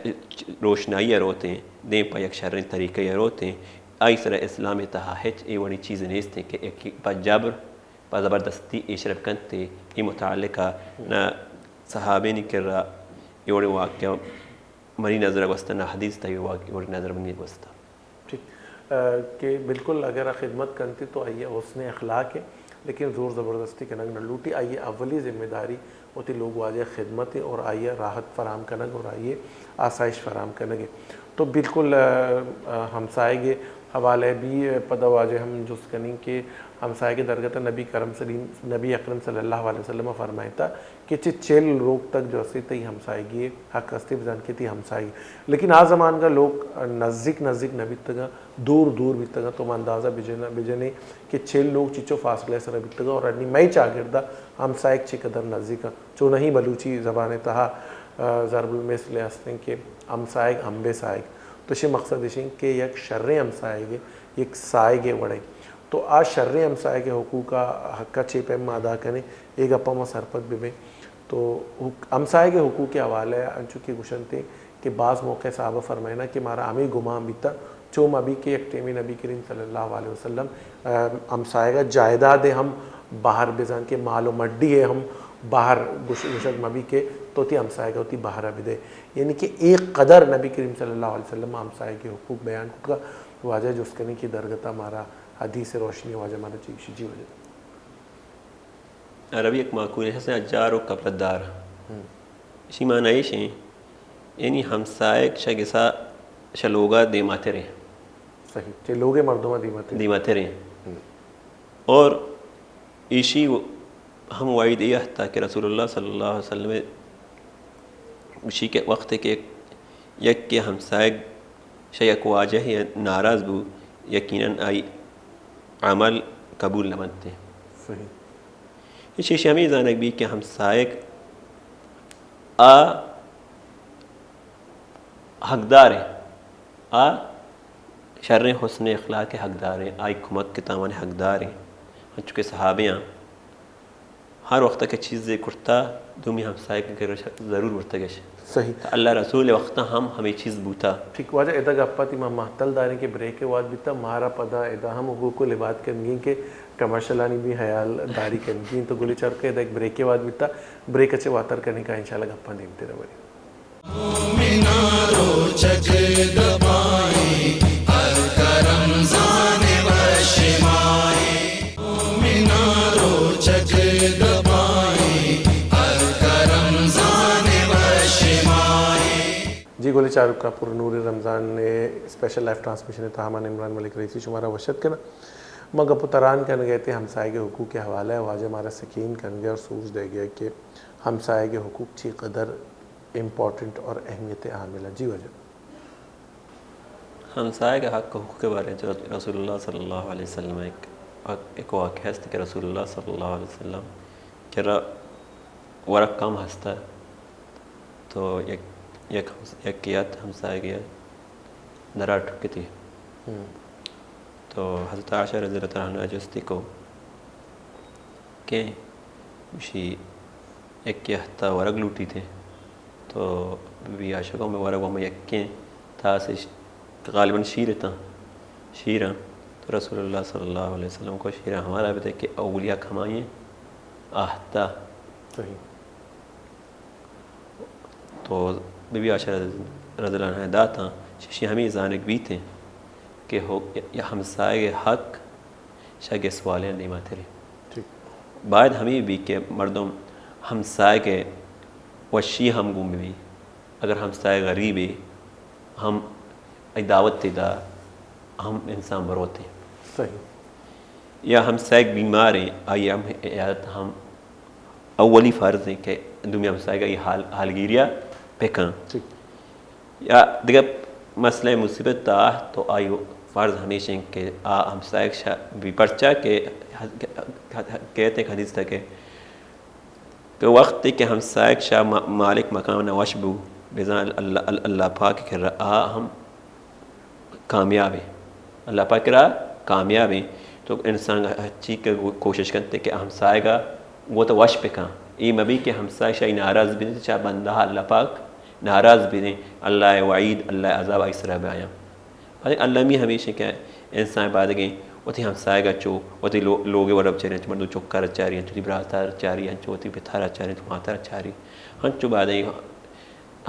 روشنائی ءَ روت ایں، دیم پہ یک شریں طریقہ ءَ روت ایں، آئی سر ءَ اسلام ءِ تہا ہچ اے وڑیں چیز نیست ایں کہ یکے پہ جبر، پہ زبردستی اے شر بہ کنت ایں۔ اے متعلق ءَ نہ صحابینی کرا اے وڑیں واقعہ منی نظر ءَ گوستہ، نہ حدیث تہا اے واقعہ، اے وڑیں نظر منی گوستہ۔ ٹھیک، آ، کہ بالکل اگر آ خدمت کنت ایں تو آئی ءِ حسن اخلاق ایں، لیکن زور زبردستی کنگ نہ لوٹی۔ آئی ءِ اولی ذمہ داری وتی لوگ واجہ ءِ خدمت ایں اور آئی ءَ راحت فراہم کنگ اور آئی ءِ آسائش فراہم کنگ ایں۔ تو بالکل، آ، آ، ہمسائگ ءِ حوالہ ءَ بھی، آ، پدا واجہ ہم جست کنیں کہ ہمسائگ ءِ درگت ءَ نبی کرم سلیم، نبی اکرم صلی اللہ علیہ وسلم ءَ فرمائتا کہ چہ چل روک تک جو استی تئی ہمسائگی ءِ حق استی، بزان کہ تئی ہمسائگی۔ لیکن آ زمانگ ءَ لوگ نزیک نزیک نہ بیتگ اَں، دور دور بیتگ اَں۔ تو ما اندازہ بجن-، بجنیں کہ چل لوگ چچو فاصلہ ءِ سر ءَ بیتگ اَں اور انی مئے چاگرد ءَ ہمسائگ چہ قدر نزیک اَں۔ چوناہی بلوچی زبان ءِ تہا، آ، ضرب المثل است ایں کہ ہمسائگ امب ءِ سائگ۔ تو اشی مقصد اش ایں کہ یک شریں ہمسائگ ءِ، یک سائگ ءِ وڑ ایں۔ تو آ شریں ہمسائگ ءِ حقوق ءَ، حق ءَ چے پیم ما ادا کنیں، اے گپ ءَ ما سرپد بہ بیں۔ تو حق-، ہمسائگ ءِ حقوق ءِ حوالہ ءَ انچو کہ گوشنت ایں کہ بعض موقع ءَ صحابہ فرمائیناں کہ مارا ہمے گمان بیتا، چو مہ بی کہ یک ٹیمے نبی کریم صلی اللہ علیہ وسلم، آ، ہمسائگ ءِ جائیداد ءَ ہم بہر، بزان کہ مال و مڈی ءَ ہم بہر گوش-، گوشگ مہ بی کہ تو تئی ہمسائگ ءَ وتی بہر ءَ بدئے۔ یعنی کہ اے قدر نبی کریم صلی اللہ علیہ وسلم ءَ ہمسائگ ءِ حقوق بیان کتگ۔ واجہ جست کنیں کہ درگت ءَ مارا حدیث ءِ روشنی ءَ واجہ مارا چی گشی؟ جی واجہ۔ عربی یک مقولے ہست ایں، الجار قبل الدار۔ ہم۔ اشی معنی ایش ایں، یعنی ہمسائگ شہ گسا شہ لوگا دیماتر ایں۔ صحیح، چہ لوگ ءِ مردماں دیماتر۔ دیماتر ایں۔ ہم۔ اور ایشی و-، ہم وعید اے ہستا کہ رسول اللہ صلی اللہ علیہ وسلم گوشی کہ وقت کہ یکے ہمسائگ شہ یک واجہے ناراض بو، یقیناً آئی عمل قبول نہ بنت۔ صحیح۔ ایشی شہ ہمے زانگ بی کہ ہمسائگ آ حقدار ایں، آ شریں حسن اخلاق ءِ حقدار ایں، آئی کمک ءِ تاوان ءِ حقدار ایں۔ انچو کہ صحابیاں ہر وقت کہ چیزے کرتا، دومی ہمسائگ ءِ کرا ضرور برتگش۔ صحیح۔ تو اللہ ءِ رسول ءِ وقتا ہم ہمے چیز بوتا۔ ٹھیک، واجہ ادا گپا تئی ما مہتل داریں کہ بریک ءِ وہد بیتا، مارا پدا ادا ہم حقوق ءِ لبات کنگی کہ کمرشلانی بھی حیال داری کنگی۔ تو گلیں چاروکاں، ادا یک بریک ءِ وہد بیتا، بریک ءَ چہ واتر کنیں کہ انشاءاللہ گپاں دیمتر ءَ بریں۔ مومناں روچگ دپائیں، ہلکا رمضان وش ماہیں۔ مومناں روچگ دپائیں، ہلکا رمضان وش ماہیں۔ جی گلیں چاروکاں، پر نور رمضان ءِ اسپیشل لائیو ٹرانسمیشن ءِ تہا من عمران ملک رئیسی شمارا وش اتک کناں۔ ما گپ و تران کنگ ءَ اتیں ہمسائگ ءِ حقوق ءِ حوالہ ءَ، واجہ مارا سکین کنگ ءَ اور سوج دئیگ ءَ کہ ہمسائگ ءِ حقوق چی قدر امپورٹنٹ اور اہمیت ءِ حامل اَں۔ جی واجہ۔ ہمسائگ ءِ حق ءُ حقوق ءِ بارے ءَ رسول اللہ صلی اللہ علیہ وسلم ءِ یک، یک واقعہ است کہ رسول اللہ صلی اللہ علیہ وسلم ءِ کرا ورگ کم ہست اَت، تو یک، یک ہمس-، یکے ات ہمسائگے ءَ درا ٹکتی۔ ہم۔ تو حضرت عائشہ رضی اللہ تعالیٰ عنہا جستی کو کہ گوشی یکے ءَ ہتا ورگ لوٹیت۔ تو بی بی عائشہ گو ہمے ورگ ہمے یکیں تاسے ش-، غالباً شیر اتاں، شیر اَں۔ تو رسول اللہ صلی اللہ علیہ وسلم کو شیر ہمارا بدے کہ اولی حق ہمائی اَں آ ہتا۔ صحیح۔ و بی بی عائشہ رضی اللہ عنہا داتاں، ششی ہمیں زانگ بیتیں کہ ہو-، یا ہمسائگ حق شا گس والیں دیما تریں۔ ٹھیک۔ باید ہمیں بی کہ مردم ہمسائگ وشی ہم گون بی، اگر ہمسائگ غریبے ہم ای دعوت دا، ہم انسان بروتے۔ صحیح۔ یا ہمسائگ بیماریں، آئی ہم عیادت ہم اولی فرض ہیں کہ دومی ہمسائگ ای حال، حالگیریا پکن۔ ٹھیک۔ یا دگہ مسئلہ مصیبت تا تو آئی فرض ہمیش ہیں کہ آ ہمسائگ شا بی، پرچا کہ کہتے ہیں حدیث تک کہ کہ وقتے کہ ہمسائگ شا ما-، مالک مقام نہ وش بو، بزاں اللہ، اللہ، اللہ پاک کرا آ ہم کامیاب ہیں۔ اللہ پاک کرا کامیاب ہیں۔ تو انسان ہچی کہ کوشش کنتے کہ ہمسائگا وہ تو وش پکن۔ اے مبی کہ ہمسائگ شا ناراض بی، شا بندہ اللہ پاک ناراض بی، اللہ وعید، اللہ عذاب آئی سرا بیاں۔ بلے المی ہمیش کہ انسان بادگیں وتی ہمسائگ ء چو وتی لو-، لوگ ء ورا بچاریں، انچو مردم چکار چاری، انچو وتی براتار چاری، انچو وتی پتار چاری، انچو ماتار چاری، انچو بادگیں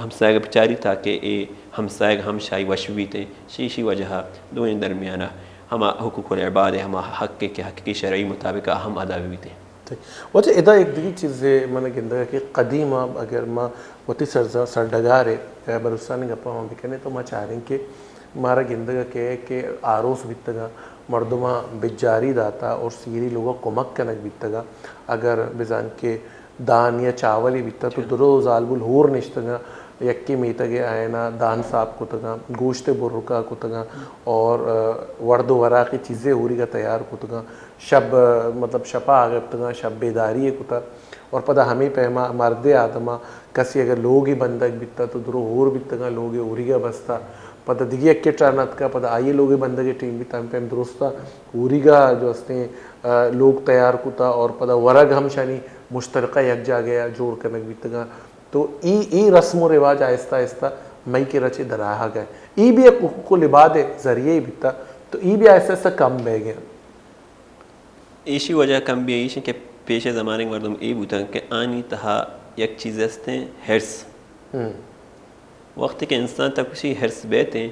ہمسائگ بچاری تاکہ اے ہمسائگ ہم شاہی وش بیت۔ شیشی وجہ دوئیں درمیانہ ہما حقوق العباد، ہما حق کہ حقیقی شرعی مطابق ہم ادا بیت۔ ٹھیک۔ واجہ ادا یک دگہ چیزے من گندگ کہ قدیم اگر ما وتی سرزا-، سرڈگارے بلوچستان گپا ما بکنیں تو ما چاریں کہ مارا گندگ ء کئے کہ آروس بیتگاں، مردماں بجاری داتا اور سیری لوگا کمک کنگ بیتگاں۔ اگر بزان کہ دان یا چاولی بیتا تو درو زالبول ہور نشتگاں، یکے میتگ ء آینا دان صاف کتگاں، گوشت برکا کتگاں اور، آ، ورد و وراقی چیزے ہوریگا تیار کتگاں۔ شپ، آ، مطلب شپا آگپتگاں، شپ بیداری کتا اور پدا ہمے پیما مردے آدما کسی اگر لوگے بندگ بیتا تو درو ہور بیتگاں، لوگے اوریگا بستا، پدا دگہ یکے ٹرن اتکا، پدا آئیے لوگے بندگے ٹیم بیتا، ہمے پیم درستا اوریگا جو استیں، آ، لوگ تیار کتا اور پدا ورگ ہم شانی مشترکہ یک جاگہ جوڑ کنگ بیتگاں۔ تو ای، ای رسم و رواج آہستہ آہستہ مئی کرا چہ درآہگ ء۔ ای بھی یک حقوق العباد ء ذریعہ بیتا، تو ای بھی آہستہ آہستہ کم بہ گئے۔ ایشی وجہ کم بھی ایش کہ پیش زمانے مردم ای بوتن کہ آنی تہا یک چیز استیں، حرص۔ ہم۔ وقتی کہ انسان تک کسی حرص بیتیں،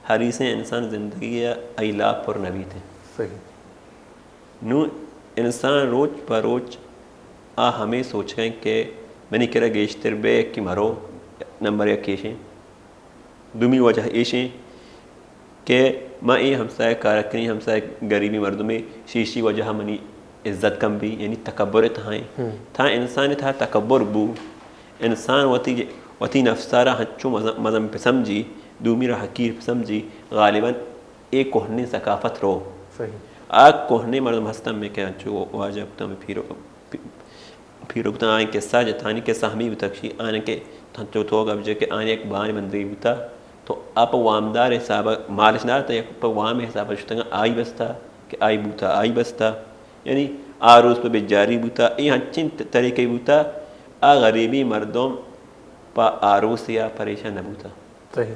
حریصیں انسان زندگی ء ای لاپ پر نہ بیتیں۔ صحیح۔ نوں انسان روچ پہ روچ آ ہمے سوچگ ء کہ منی کرا گیشتر بے کہ مرو، نمبر یک ایشیں۔ دومی وجہ ایشیں کہ ما اے ہمسائے کارکنی، ہمسائے غریبی مردمے، شیشی وجہ منی عزت کم بی، یعنی تکبر تہائیں۔ ہم۔ تھا انسان تھا تکبر بو، انسان وتی، وتی نفسارا ہنچو مزن، مزن پسمجی، دومی را حقیر پسمجی، غالباً اے کوہنیں ثقافت رو۔ صحیح۔ آ کوہنیں مردم ہستن میں کہ انچو واجہ بوتن، میں پیرو، پی-، پیرو بوتن، آئیں قصہ جتانی قصہ ہمیں بوتا کشی، آنے کہ تنچو تو گپ جے کہ آنے ایک بان بندگی بوتا، تو آپ وامدار حساب مالش نہ آتا، یک پہ وام حساب شتگا آئی بستا، کہ آئی بوتا، آئی بستا۔ یعنی آ روز پہ بجاری بوتا، اے ہنچین ط-، طریقے بوتا، آ غریبی مردم پہ آروس یا پریشان نہ بوتا۔ صحیح۔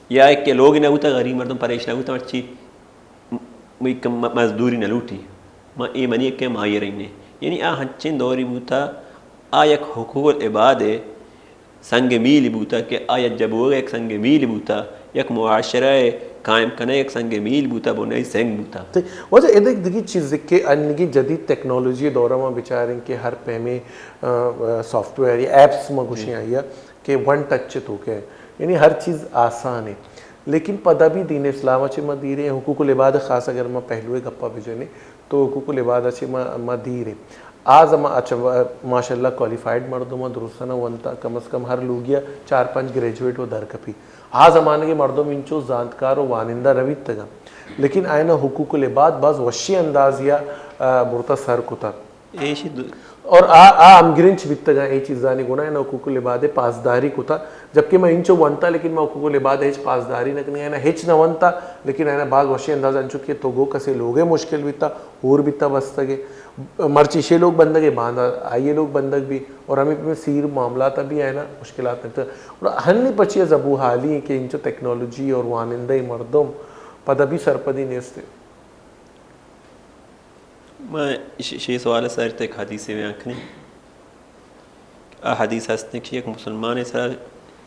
یا کہ لوگ نہ بوتا، غریب مردم پریشان نہ بوتا، مرچی م-، م-، مزدوری نہ لوٹی۔ ما اے منی کہ مائی رہنے۔ یعنی آ ہنچین دوری بوتا، آ یک حقوق العباد سنگ میل بوتا کہ آ یک جبوگ یک سنگ میل بوتا، یک معاشرہ قائم کنگ یک سنگ میل بوتا، بنائی سنگ بوتا۔ تے واجہ ادا یک دگی چیز کہ انگی جدید ٹیکنالوجی دور ما بچاریں کہ ہر پیمے، آ، آ، سافٹ ویئر یا ایپس ما گوشیں آئیا کہ ون ٹچ تو کہ، یعنی ہر چیز آسان ہے۔ لیکن پدا بھی دین اسلام چے ما دیرے حقوق العباد خاص اگر ما پہلوے گپا بجنے تو حقوق العباد چے ما، ما دیرے۔ آ زمان، اچھا، ماشاءاللہ کوالیفائیڈ مردم درستاں ونتا، کم از کم ہر لوگیا چار پنچ گریجویٹ و درکپی۔ آ زمانگے مردم انچو زانتکار و وانندہ نہ بیتگاں، لیکن آئینا حقوق العباد باز وشی اندازیا، آ، برتا سر کتا۔ ایشی دو- اور آ، آ ہمگرنچ بیتگاں اے چیزانی گنا، آئینا حقوق العباد پاسداری کتا، جبکہ ما انچو ونتا لیکن ما حقوق العباد ہچ پاسداری نہ کنی، آئینا ہچ نہ ونتا، لیکن آئینا باز وشی انداز انچو کہ تو گو کسے لوگے مشکل بیتا، ہور بیتا بستگے۔ مرچی شے لوگ بندگے، باندا آئیے لوگ بندگ بھی، اور ہمیں پہ سیر معاملات بھی آئینا مشکلات نہ بیتا۔ اور ہنی پچی زبو حالی ہیں کہ انچو ٹیکنالوجی اور وانندہ مردم پدا بھی سرپدی نیستے۔ ما ش-، شے سوال سر تے ایک حدیث بیان کنی۔ آ حدیث ہستیں کہ یک مسلمان سرا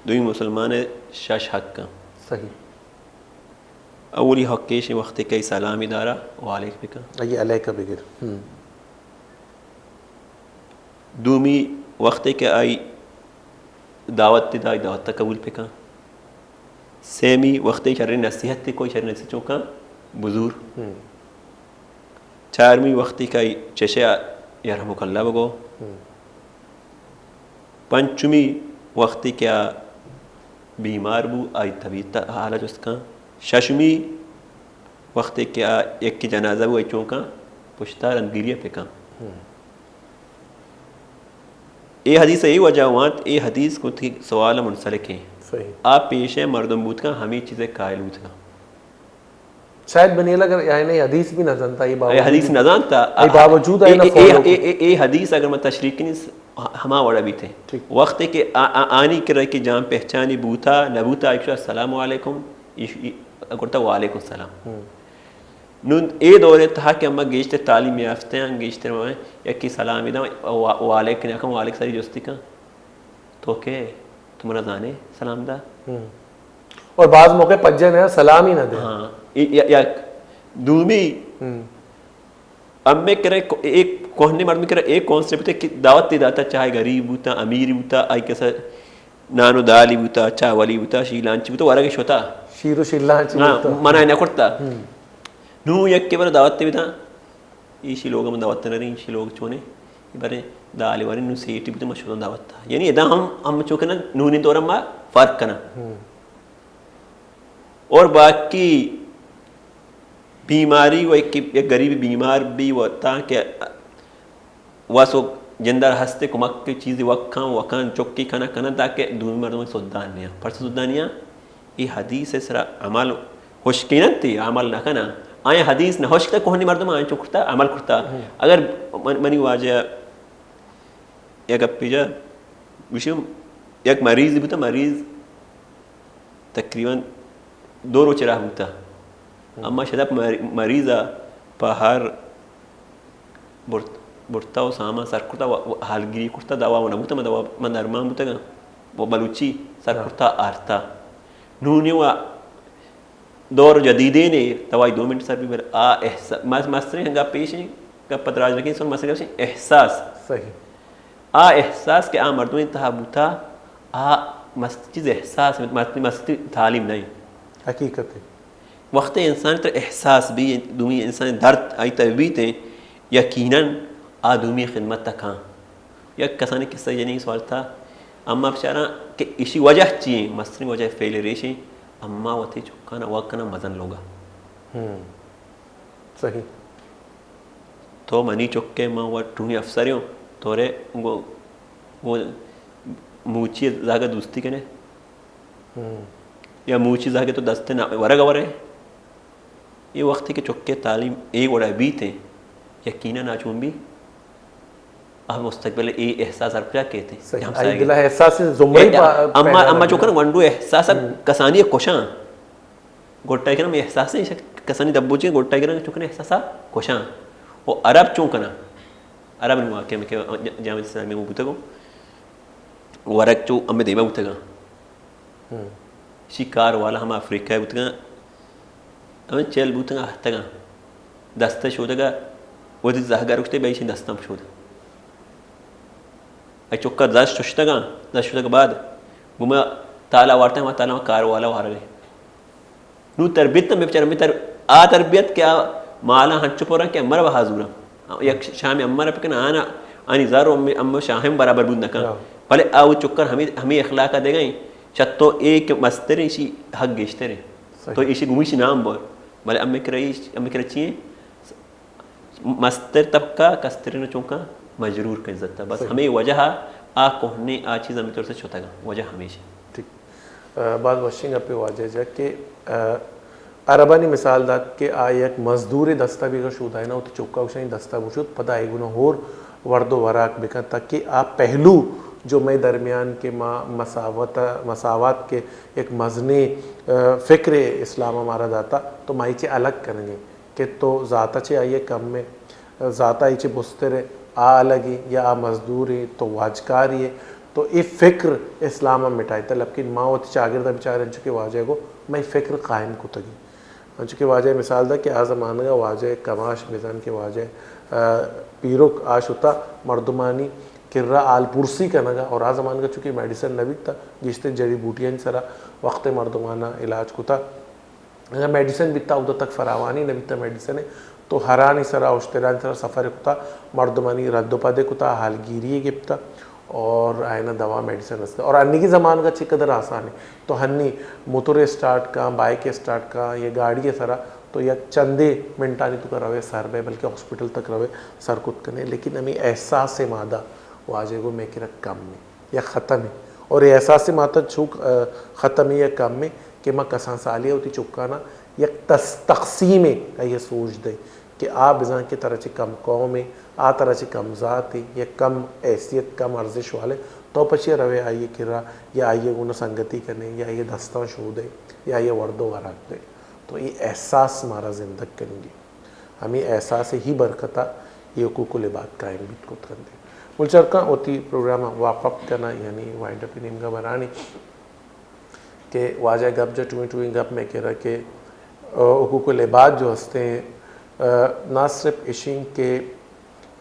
دومی مسلمان شش حق ہیں۔ صحیح۔ اولی حق ایش وقتی کہ سلامی دارا، وعلیک بکن۔ آئی علیک بگر۔ ہم۔ دومی وقتی کہ آئی دعوت دی، آئی دعوت قبول بکن۔ سیمی وقتی شر نصیحت دی، کوئی شر نصیحت چونکا بزور۔ ہم۔ چارمی وقتی کہ آئی چشے یرحمک اللہ بگو۔ ہم۔ پنچمی وقتی کہ آ بیمار بو، آئی طبیعت حال جست کن۔ ششمی وقتی کہ آ یک جنازہ بو، آئی چونکا پشتا رندگیری پکن۔ ہم۔ اے حدیث اے وجہ وانت، اے حدیث کو تھی سوال منسلک ہیں۔ صحیح۔ آ پیشے مردم بوت کن، ہمیں چیزیں قائل بوت کن۔ شاید بنیل اگر یعنی حدیث بھی نہ زانتا، یہ اے باوجود حدیث نہ زانتا۔ اے باوجود اے، اے نہ اے، فالو اے، کو۔ اے، اے حدیث اگر میں تشریح کنی س-، ہما وڑا بیتے۔ ٹھیک۔ وقت کہ آ-، آ-، آنی کرا کہ جان پہچانی بوتا، نہ بوتا، ایک السلام علیکم، ایش-، ای-، کرتا وعلیکم السلام۔ ہم۔ نون اے دور تہا کہ اما گیشتر تعلیم یافتہ ہیں، گیشتر میں یکی سلام دا، وا-، وعلیکم، وعلیکم ساری جستی کن۔ تو کہ تو منا زانے سلام دا۔ ہم۔ اور بعض موقع پجے نہ سلام ہی نہ دے۔ ہاں، ای-، یا-، یک دومی ہم۔ ہمے کرے کو-، ایک کوہنی مردم کرے ایک کانسیپٹ ہے کہ دعوت دی داتا، چاہے غریب بوتا، امیر بوتا، آئی کسا نان و دالی بوتا، چاولی بوتا، شیلانچی بوتا، ورگ شتا۔ شیر و شیلانچی ہاں، بوتا۔ منع نہ کرتا۔ ہم۔ نو یک کے بر دعوت دی بوتا، ایشی لوگ من دعوت نہ رہی، ایشی لوگ چونے، برے دالی واری نو سیٹی بوتا، ما شتا دعوت تا۔ یعنی ادا ہم، ہم چوکنا نونی دورا ما فرق کنا۔ ہم۔ اور باقی بیماری و یک، یک غریب بیمار بھی و تاکہ واسو جندر ہستے کمک کے چیزی وکاں، وکاں چکی کنا کنا تاکہ دومی مردم سدان نیا۔ پرس سدان نیا، ای حدیث سرا عمل ہشکینن تی عمل نہ کنا۔ آیا حدیث نہ ہشکتا کوہنی مردم آیا چکتا عمل کرتا۔ ہم۔ اگر من-، منی واجہ یک گپے جا گوشم، یک مریض بوتا، مریض تقریباً دو روچ راہ بوتا۔ ہم۔ اما شدپ مری-، مریضا پہ ہر برت-، برتا و سامان سر کرتا و، و حالگیری کرتا، دوا و نبوتا، من دوا، من درمان بوتگاں و بلوچی سر ہاں۔ کرتا آرتا۔ نونی و دور جدیدیں نے، دوائی دو منٹ سر بھی بر آ احسا-، مس-، مستریں ہنگا پیشیں، گپ پہ دراج نکیں، سن مستریں گپ احساس۔ صحیح۔ آ احساس کہ آ مردمیں تہا بوتا، آ مست چیز احساس، مست، مست تعلیم نہیں۔ حقیقت ہے۔ وقت انسان تر احساس بھی، دومی انسان درد آئی تہ بیت ہیں، یقیناً آ دومی خدمت تک ہاں۔ یک کسانی قصہ یعنی سوال تھا، اما بچاراں کہ ایشی وجہ چی ہیں؟ مستریں وجہ فیل ریش ہیں، اما وتی چکانا وقت کنا مزن لوگا۔ ہم۔ صحیح۔ تو منی چکے، من و ٹونی افسر ہوں، تو رے گو، گو موچی زاگا دوستی کنے؟ ہم۔ یا موچی زاگے تو دست نہ ورگ ورے؟ یہ وقتی کہ چکے تعلیم اے وڑا بیت ہیں، یقیناً آ چون بھی آ مستقبل اے احساس ہر کجا کہتے ہیں۔ صحیح۔ ہم آئی سائے دل احساس زمرے اے، پا-، اما، پیدا اما لگے۔ چکن ونڈو احساس ہم۔ کسانی کشاں۔ گوٹا کرم احساس ہے، شک-، کسانی دبوچی گوٹا کرم چکن احساس کشاں۔ او عرب چون کنا؟ عرب نو کہ، کہ جامعہ اسلامی میں بوتگو۔ ورگ چو ہمیں دیما بوتگا۔ ہم۔ شی کار والا ہم افریقہ بوتگا۔ ہمیں چیل بوتگا، ہتگا۔ دست شودگا، وتی زہگا رکھتے، بھائی شی دستم شود۔ اے چکا دست ششتگا، دست ششتگ بعد، گما تالا وارتا، ہما تالا کار والا وارگے۔ نو تربیت ہم بچار، ہمیں تر-، آ تربیت کہ آ مالا ہنچو پورا کہ امر بہا زورا۔ یک شام امر پکن آنا، آنی زر و ہمیں، ہم شاہم برابر بود نکن۔ ہاں۔ بلے آ وہ چکر ہمیں، ہمیں اخلاق دے گئے۔ چتو ایک مستر شی حق گیشتر ہے۔ صحیح۔ تو ایشی گمیشی نام بور۔ بلے ہمیں کرا ایش-، ہمیں کرا چیئے؟ مستر طبقہ کسترین چونکا مجرور کا عزت ہے۔ بس صحیح۔ ہمیں وجہ آ کوہنے آ چیز ہمیں طور سے چھوتا گا۔ وجہ ہمیشہ۔ ٹھیک۔ آ، باز وشیں گپے واجہ جا کہ، آ، عربانی مثال دات کہ آ یک مزدور دستا بھی اگر شودائنا ہوتی چکا اشانی دستا بشود، پدا ایگونا ہور ورد و وراک بکن، تاکہ آ پہلو جو مئے درمیان کے ما مساوات، مساوات کے یک مزنیں، آ، فکر اسلام ہمارا داتا، تو مائی چے الگ کنگے کہ تو ذاتا چے آئیے کم میں، ذاتا آئی چے بستر ہے، آ الگ ہے یا آ مزدور ہے، تو واجکاری ہے، تو اے فکر اسلام ءَ مٹائیتہ، لبکین ما وتی چاگرد ءَ بچاریں، انچو کہ واجہ ءَ گو مئے فکر قائم کتگی۔ انچو کہ واجہ ءَ مثال دا کہ آ زمانگ ءَ واجہ ءِ کماش بزان کہ واجہ ءِ، آ، پیرک آ شتا مردمانی کرا حال پرسی کنگ ءَ، اور آ زمانگ ءَ چونکہ میڈیسن نہ بیتا، گیشتر جڑی بوٹیانی سرا وقت مردمانا علاج کتا۔ اگاں میڈیسن بیتا، اودا تک فراوانی نہ بیتا میڈیسن ءِ، تو ہرانی سرا، اشترانی سرا سفر کتا، مردمانی رد و پد کتا، حالگیری گپتا اور آئینا دوا میڈیسن است۔ اور انیگی زمانگا چہ قدر آسان ہے، تو ہنی موتر اسٹارٹ کاں، بائک اسٹارٹ کاں یا گاڑی سرا، تو یک چندے منٹانی توکا روے سر بے، بلکہ ہاسپٹل تک روے سر کت کنے، لیکن ہمیں احساس مادہ واجہ گو میں کرا کم ہے۔ یا ختم ہے۔ اور یہ احساس ماتا چوک، آ، ختم ہے یا کم ہے کہ ما کسان سالی ہوتی چکانا یک تس-، تقسیم ہے، یہ سوچ دے کہ آ بزان کہ ترا چہ کم قوم ہے، آ ترا چہ کم ذات ہے، یا کم حیثیت، کم ارزش والے، تو پچے روے آئیے کرا، یا آئیے گونا سنگتی کنے، یا آئیے دستان شو دے، یا آئیے ورد و وراک دے۔ تو یہ احساس مارا زندگ کنگی۔ ہمیں احساس ہی برکتا یہ حقوق العباد قائم بیت کت کنتے۔ ملچرکاں وتی پروگرام واپ اپ کنا، یعنی وائنڈ اپ نیمگا برانی کہ واجہ گپ جا ٹوئیں ٹوئیں گپ میں کرا کہ، آ، حقوق العباد جو ہستے ہیں، آ، نہ صرف اشیں کہ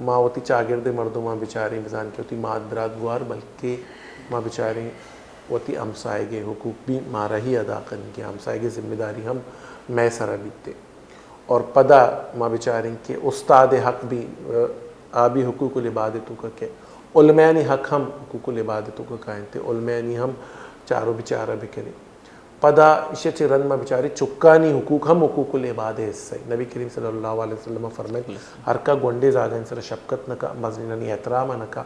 ما وتی چاگرد مردماں بچاریں بزان کہ وتی مات برات گوار، بلکہ ما بچاریں وتی ہمسائگے حقوق بھی مارا ہی ادا کنگی، ہمسائگے ذمہ داری ہم مئے سرا بیتے۔ اور پدا ما بچاریں کہ استاد حق بھی، آ، آ بھی حقوق العباد توکا کہ علمانی حق ہم حقوق العباد توکا کائنتے، علمانی ہم چارو بچارہ بکنیں۔ پدا ایشی چہ رند ما بچاریں چکانی حقوق ہم حقوق العباد حصہ ہے۔ نبی کریم صلی اللہ علیہ وسلم فرمائے، ہر کا گونڈے زاگن سر شفقت نکا، مزنینانی احترام نکا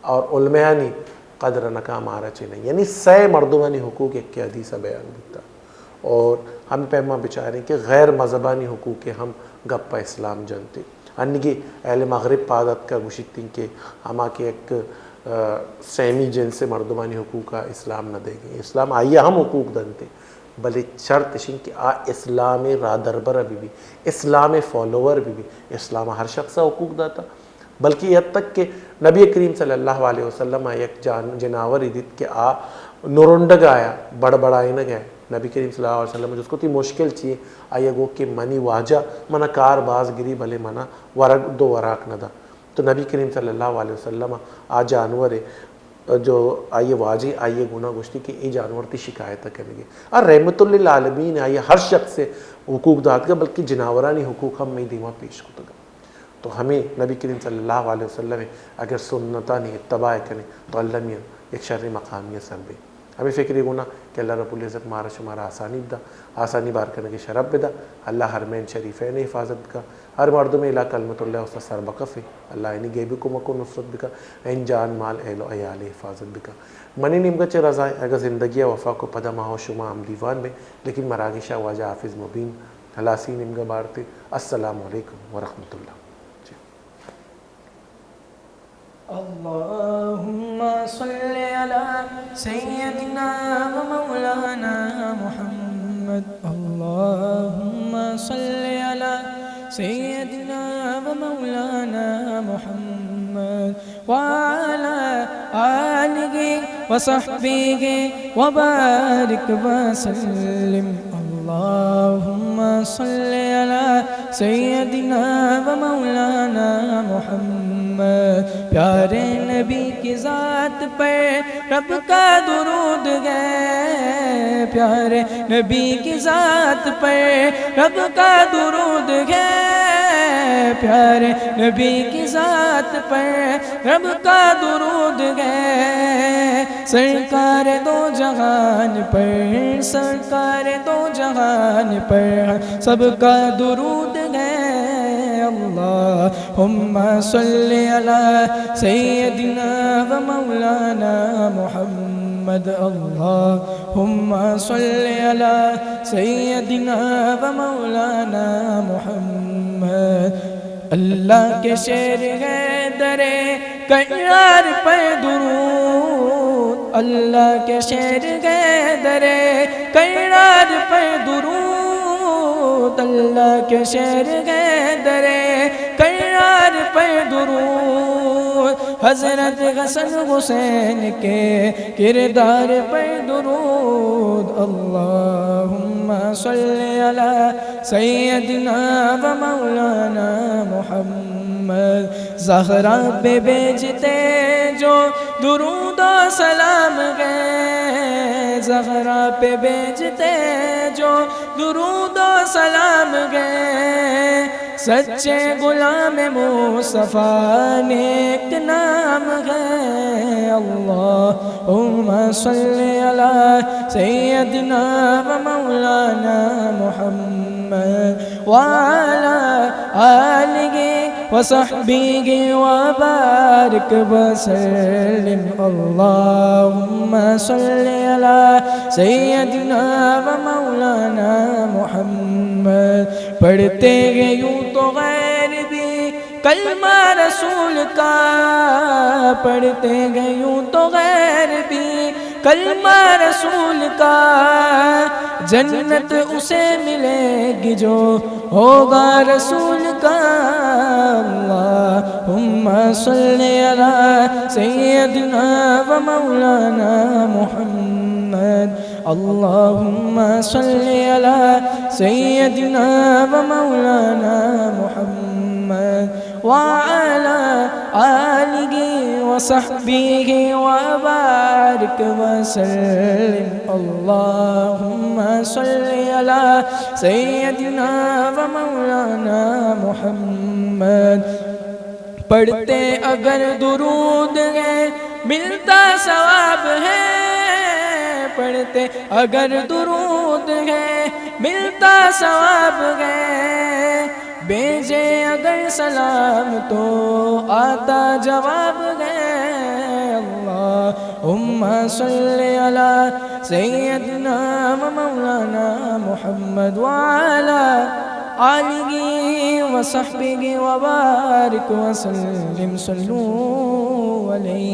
اور علمانی قدر نکا ہمارا چے نہیں۔ یعنی سئے مردمانی حقوق یک حدیث بیان بیتا۔ اور ہمیں پیما بچاریں کہ غیر مذہبانی حقوق ہم گپ اسلام جنتے۔ انگے اہل مغرب پاد اتکا گوشیت کہ ہما کہ یک، آ، سیمی جنس مردمانی حقوق اسلام نہ دے گی۔ اسلام آئی ہم حقوق دنتے، بلے شرط اشیں کہ آ اسلام راہ دربر بھی بھی، اسلام فالوور بھی بھی، اسلام ہر شخص حقوق داتا۔ بلکہ یہاں تک کہ نبی کریم صلی اللہ علیہ وسلم آ یک جان-، جناوری دیت کہ آ نرنڈگ آیا، بڑبڑائینگ ہے۔ نبی کریم صلی اللہ علیہ وسلم جس کو تی مشکل چیئے، آیا گو کہ منی واجہ منا کار باز گری، بلے منا ورگ دو وراک نہ دا۔ تو نبی کریم صلی اللہ علیہ وسلم آ جانور جو آئی واجہ آئی گونا گوشتی کہ اے جانور تی شکایت کنگے۔ آ رحمت للعالمین آئی ہر شخص حقوق داتگا، بلکہ جناورانی حقوق ہم مئی دیما پیش کتگا۔ تو ہمیں نبی کریم صلی اللہ علیہ وسلم اگر سنتانی اتباع کنیں تو اللہ میاں یک شر مقامی سر بے۔ ہمیں فکری گونا کہ اللہ رب العزت مارا شمارا آسانی بدا، آسانی بار کنگے شرف بدا۔ اللہ حرمین شریفین حفاظت بکا، ہر مردم الا کلمت اللہ استا سر بکفے۔ اللہ اینی غیبی کمک و نصرت بکا، این جان مال اہل و عیال حفاظت بکا۔ منی نیمگا چہ رضا اگر زندگی وفا کو پدا ما و شما ہم دیوان بے، لیکن مراگشا واجہ حافظ مبین ہلاسی نیمگا بارتے۔ السلام علیکم ورحمۃ اللہ۔ جی۔ اللهم صل على سيدنا ومولانا محمد. اللهم صل على سيدنا ومولانا محمد وعلى آله وصحبه وبارك وسلم. اللهم صل على سيدنا ومولانا محمد. پیارے نبی کی ذات پر رب کا درود ہے، پیارے نبی کی ذات پر رب کا درود ہے، پیارے نبی کی ذات پر رب کا درود ہے۔ سرکار دو جہان پر، سرکار دو جہان پر سب کا درود ہے۔ اللهم صل على سيدنا ومولانا محمد. اللهم صل على سيدنا ومولانا محمد. اللہ کے شیر حیدر کرار پر درود، اللہ کے شیر حیدر کرار پر درود، اللہ کے شیر حیدر کرار پر درود۔ حضرت حسن حسین کے کردار پر درود۔ اللہم صل علی سیدنا و مولانا محمد۔ زہرا پہ بھیجتے جو درود و سلام گئے، زہرا پہ بھیجتے جو درود و سلام گئے، سچے غلام مصطفیٰ نیک نام گئے۔ اللہم صل علی سیدنا و مولانا محمد وعلی آلہ وصحبہ وبارک وسلم۔ اللہم صل علی سیدنا و مولانا محمد۔ پڑھتے ہیں یوں تو غیر بھی کلمہ رسول کا، پڑھتے ہیں یوں تو غیر بھی کلمہ رسول کا، جنت اسے ملے گی جو ہوگا رسول کا۔ اللہم صل علی سیدنا و مولانا محمد۔ اللہم صل علی سیدنا و مولانا محمد وعلی آلہ وصحبہ وبارک وسلم۔ اللہم صل علی سیدنا و مولانا محمد۔ پڑھتے اگر درود ہے، ملتا ثواب ہے، پڑھتے اگر درود ہے، ملتا ثواب ہے، بھیجے اگر سلام تو آتا جواب ہے۔ اللہم صل علی سیدنا و مولانا محمد وعلی آلہ وصحبہ وبارک وسلم۔ صلو علیہ